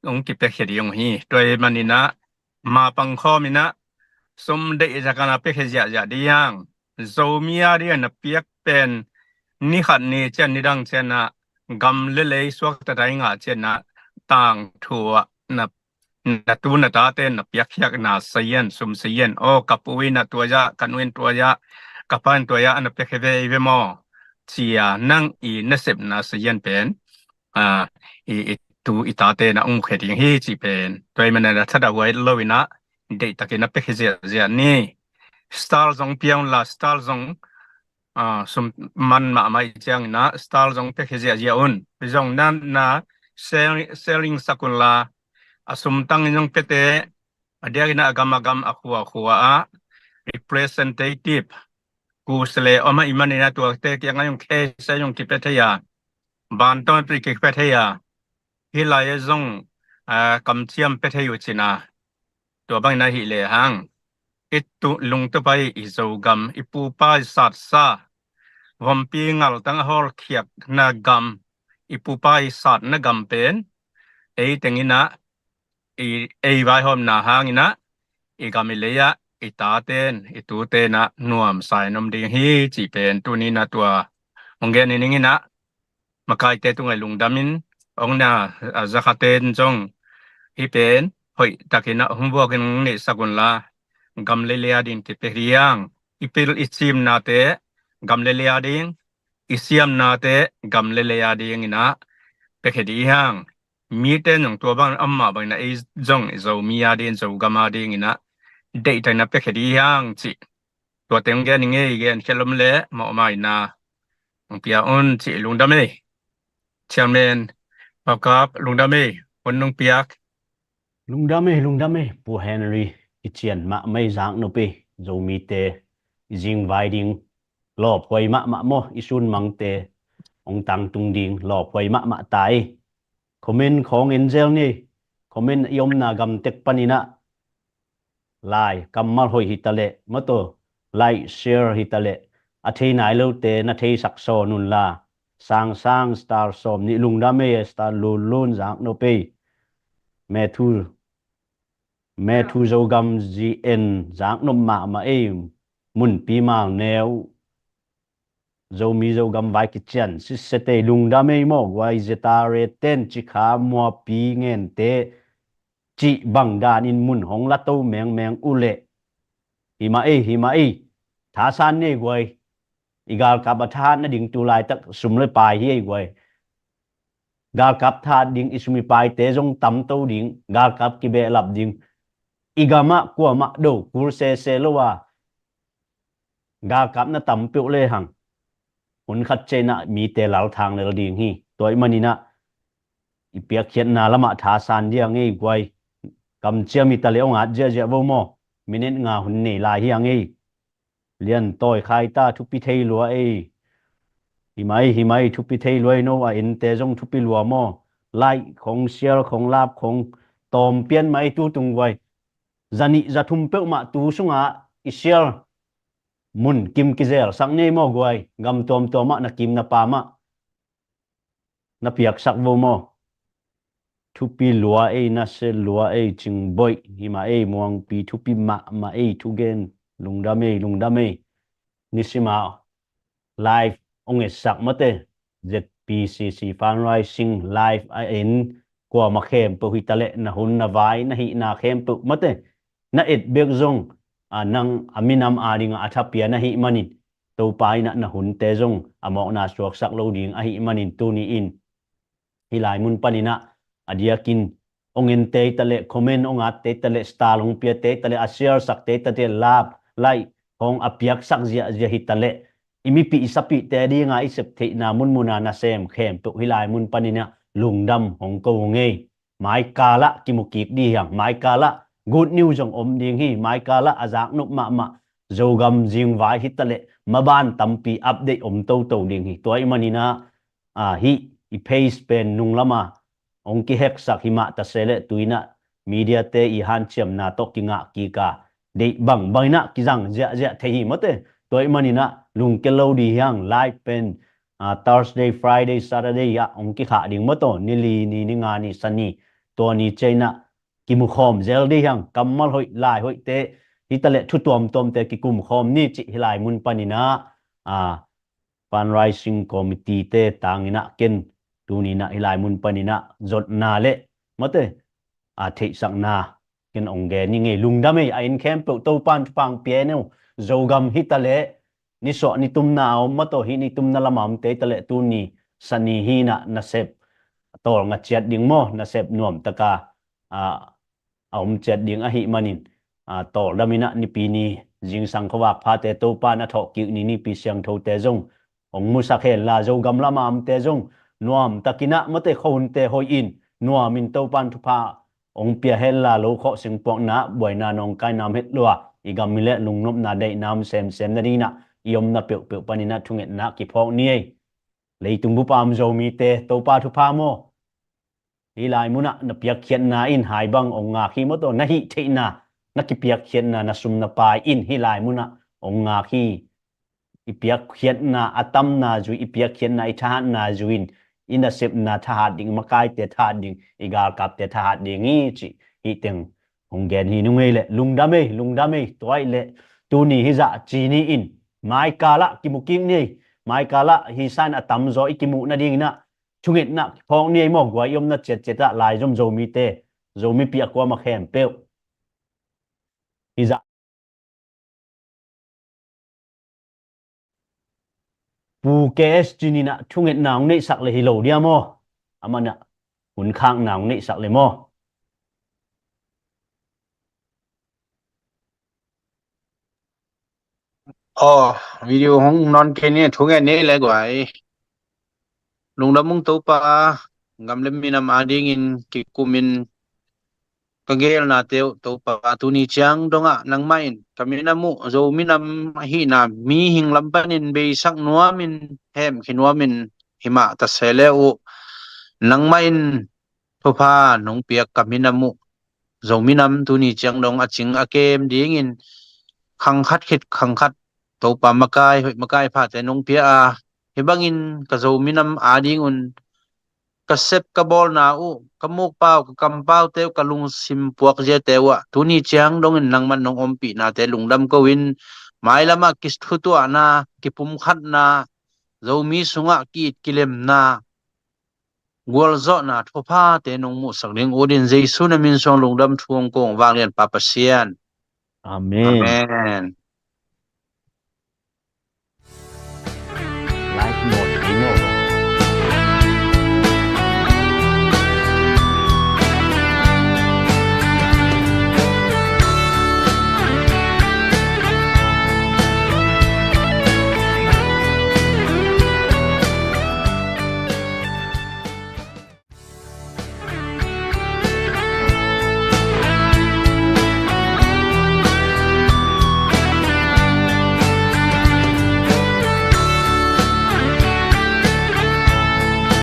hong kipiakhia ding uh hi. Tua ahih manin ah mapang khawm in ah sum deihtak a na piakhia ziahziah ding, Zomi ading a na piak pen ni khat ni ciang, ni dang ciang ah gam le lei suakta dai ngah ciang ah tangthu ah na, na tu na tate na piakkhiatna sazian, sum sazian, aw ka pu in ah tua zah, ka nu in tua zah, ka pa in tua zah a na piakhia ve ei ve maw, ci a nang i nasepna sazian pen, a, i, i tu i tate na hong mukhia ding hi cih pen. Tua ahih manin ah thadah huai lo in ah deihtak in na piakhia ziahziah ni. Star zong pia un la, star zong, a, sum man mahmah i ciangin ah star zong piakhia ziahziah un. Zong na, na sharing, sharing sak un la, a sumtang in zong piate, a diakin ah a gam a gam, a khua a khua ah representative kusi le om ahih manin ah tuate kiangah zong khesa zong kipia thei a, bantawnpi kipia thei a, hih lai ah zong, a, kamciam pia thei uh cin a, tua bangin ahih lehang i tu, lungtup ahi i Zogam, i pupa i satsa, vompi ngaltang a hawlkhiatna gam, i pupa i satna gam pen ei teng in ah, i, ei vaihawmna hangin ah i gam i lei ah i tate in, i tute in ah nuamsa in om ding hi cih pen tuni in ah tua hong gen ning in ah, makaite tungah lungdam in, hong na, a, zakhate in zong hih pen hoih takin ah hong vuakin hong neihsak unla, gam le lei a ding kipia hi hang. I pil i cimnate gam le lei a ding, i siamnate gam le lei a dingin ah piakhia ding hi hang. Mite zong tua bang amah bangin ah ei zong i Zomi a ding, Zogam a dingin ah deihtakin ah piakhia ding hi hang cih tua teng gen i ngei. Gen khial om le mawhmaina hong pia un cih. Lungdam ei. Chairman Pau Kap, lungdam ei. Hun nong piak. Lungdam ei, lungdam ei. Pu Henry, i cian mahmah ei, zak nop ei. Zomite i zingvai ding lawphuai mahmah maw, i sunmangte hong tangtung ding lawphuai mahmah ta ei. Comment khawng en zel ni. Comment i omna gam tek panin ah lai kammal hoih hi taleh, maw taw, like, share hi taleh, a thei nai lote na theisak sawn unla. Sang Sang, star sawm nih, lungdam ei. Star Lun Lun, zak nop ei. Methu, Methu Zogam G N, zak nop mahmah ei. Munpi Mal Neu, Zomi Zogam vai kician sitset ei, lungdam ei maw guai. Zetare ten, Cikha, Muapi, Ngente cih bang danin mun hong la to mengmeng uh leh. Hi mah ei, hi mah ei. Thasan ni ei guai. I galkap a thahat nading tu laitak sum le pai hi ei guai. Galkap thahat ding, i sum i paite zong tamto ding, galkap kibehlap ding. I gamah kuamah do kul sese lo a, galkap na tam peuh lehang, hun khat ciangin ah mite lalthang lel ding hi. Tua ahih manin ah i piakkhiatna lamah thasan ding hi hang ei guai. Kamciam hi taleh hong at ziahziah vo maw. Minute nga hun nei lai hi hang ei. Lian Tawi Khai ta, thupi thei lua ei. Hi mah ei, hi mah ei, thupi thei lua ei. No a ente zong thupi lua maw. Like khong, share khong, lap khong tawm pian mah ei tu tung guai. Za nih za thum peuhmah tu sungah i share mun kim kizelsak ni ei maw guai. Gam tuamtuam ah na kim na pam ah na piaksak vo maw. Thupi lua ei, nasia lua ei, Cingboih, hi mah ei. Muangpi, thupi mahmah ei, thugen, lungdam ei, lungdam ei. Nisim a live hong etsak mate, Z P C C fundraising live a en, kuamah khempeuh hi taleh, na hun na vai na hihna khempeuh mate, na et bek zong, a, nang a minam a dingah a tha pia na hih manin, Topa in ah na hunte zong a mawkna suaksak lo ding ahih manin, tuni in hih lai mun panin ah a diakin hong ente hi taleh, comment hong atte hi taleh, star hong piate hi taleh, a share sakte hi taleh, lap, like hong a piaksak ziahziah hi taleh, i mipih i sapihte dinga i sep theihna munmuna nasem khempeuh hih lai mun panin ah lungdam hong ko hong ei. Maikal ah kimu kik ding hi hang. Maikal ah good news zong om ding hi. Maikal ah a zaknop mahmah Zogam zingvai hi taleh, maban tampi update om toto ding hi. Tua ahih manin ah, a, hih i page pen nunglam a hong kiheksak hi mah ta se leh, tu in ah media te i hanciamna tawh kingah kik a, deih bangbang in ah kizang ziahziah thei hi mate. Tua ahih manin ah lungkia lo ding hi hang. Live pen, a, Thursday, Friday, Saturday ah hong kikhah ding maw taw, ni li ni, ni nga ni, sa ni, tua ni ciangin ah kimukhawm zel ding hi hang. Kammal hoih, lai hoihte hi taleh, thu tuamtuamte kikumkhawm ni cih hih lai mun panin ah, a, fundraising committee te tangin ah ken tuni in ah hih lai mun panin ah zotna le mate, a, theihsakna ken hong gen ing ei. Lungdam ei. A en khempeuh Topa'n thupha hong pia hen aw. Zogam hi taleh, nisuah nitumna a om maw taw, hih nitumna lam a omte hi taleh, tuni sa ni hi in ah nasep tawlnga ciat ding maw, nasep nuamtak a, a, a om ciat ding ahih manin, a, tawldam in ah Nipi ni, zingsang khuavak phate Topa'n a thawhkik ni, Nipi siangthote zong hong musak hen la, Zogam lam a omte zong nuamtak in ah mate, khuahunte hoih in, nuam in, Topa'n thupha hong pia hen la, lo khawh singpuakna, buaina, nawngkaina om het lua, i gam hi leh lungnopna, deihna om semsem nading in ah i omna peuhpeuh panin ah thungetna kiphawk ni ei. Leitung bup a om Zomite, Topa thupha maw. Hih lai mun ah na piakkhiatna in hai bang hong ngak hi maw taw, na hih theihna, na kipiakkhiatna, na sum na pai in hih lai mun ah hong ngak hi. I piakkhiatna a tamna zui, i piakkhiatna, i thahatna zui in, i nasepna thahat ding, i makaite thahat ding, i galkapte thahat ding hi cih hih teng hong gen hi ung ei leh. Lungdam ei, lungdam ei. Tua ahih leh tuni hih zah ci ni in, maikal ah kimu kik ni ei. Maikal ah hih sa in a tamzaw i kimuh nading in ah thungetna phawk ni ei maw guai. I omna ciatciat ah laizom Zomite Zomi pi a kuama khempeuh. Hi zah Pu K S Chin in ah thungetna hong neihsak le hi lo dia maw? Aman ah hun khakna hong neihsak le maw? Aw, video hong nawn kei ni, thunget ni le guai. Lungdam ung Topa, gam le minam adingin kikumin ka geelnate uh Topa, tuni ciang dongah nangmah in ka minam uh Zo minam ahihna mihing lam panin beisak nuamin, hemkhia nuamin himah ta se le uh, nangmah in thupha nong piak ka minam uh Zo minam tuni ciang dong a cing a kem dingin khang khat khit khang khat Topa makai hoih makai phate nong pia a, hih bangin ka Zo minam adingun ka sep ka bawlna uh, ka mukpau ka kampaute uh, ka lungsim puakziate uh ah tuni ciang dongin nangman nong ompihnate lungdam ko-in, mailamah kithutuahna, kipumkhatna, Zomi sungah ki-it kilemna, gualzawhna thuphate nong muhsak ding ut in Jesu na min suang lungdam thu hong ko ung, vanglianpa Pasian. Amen. Amen.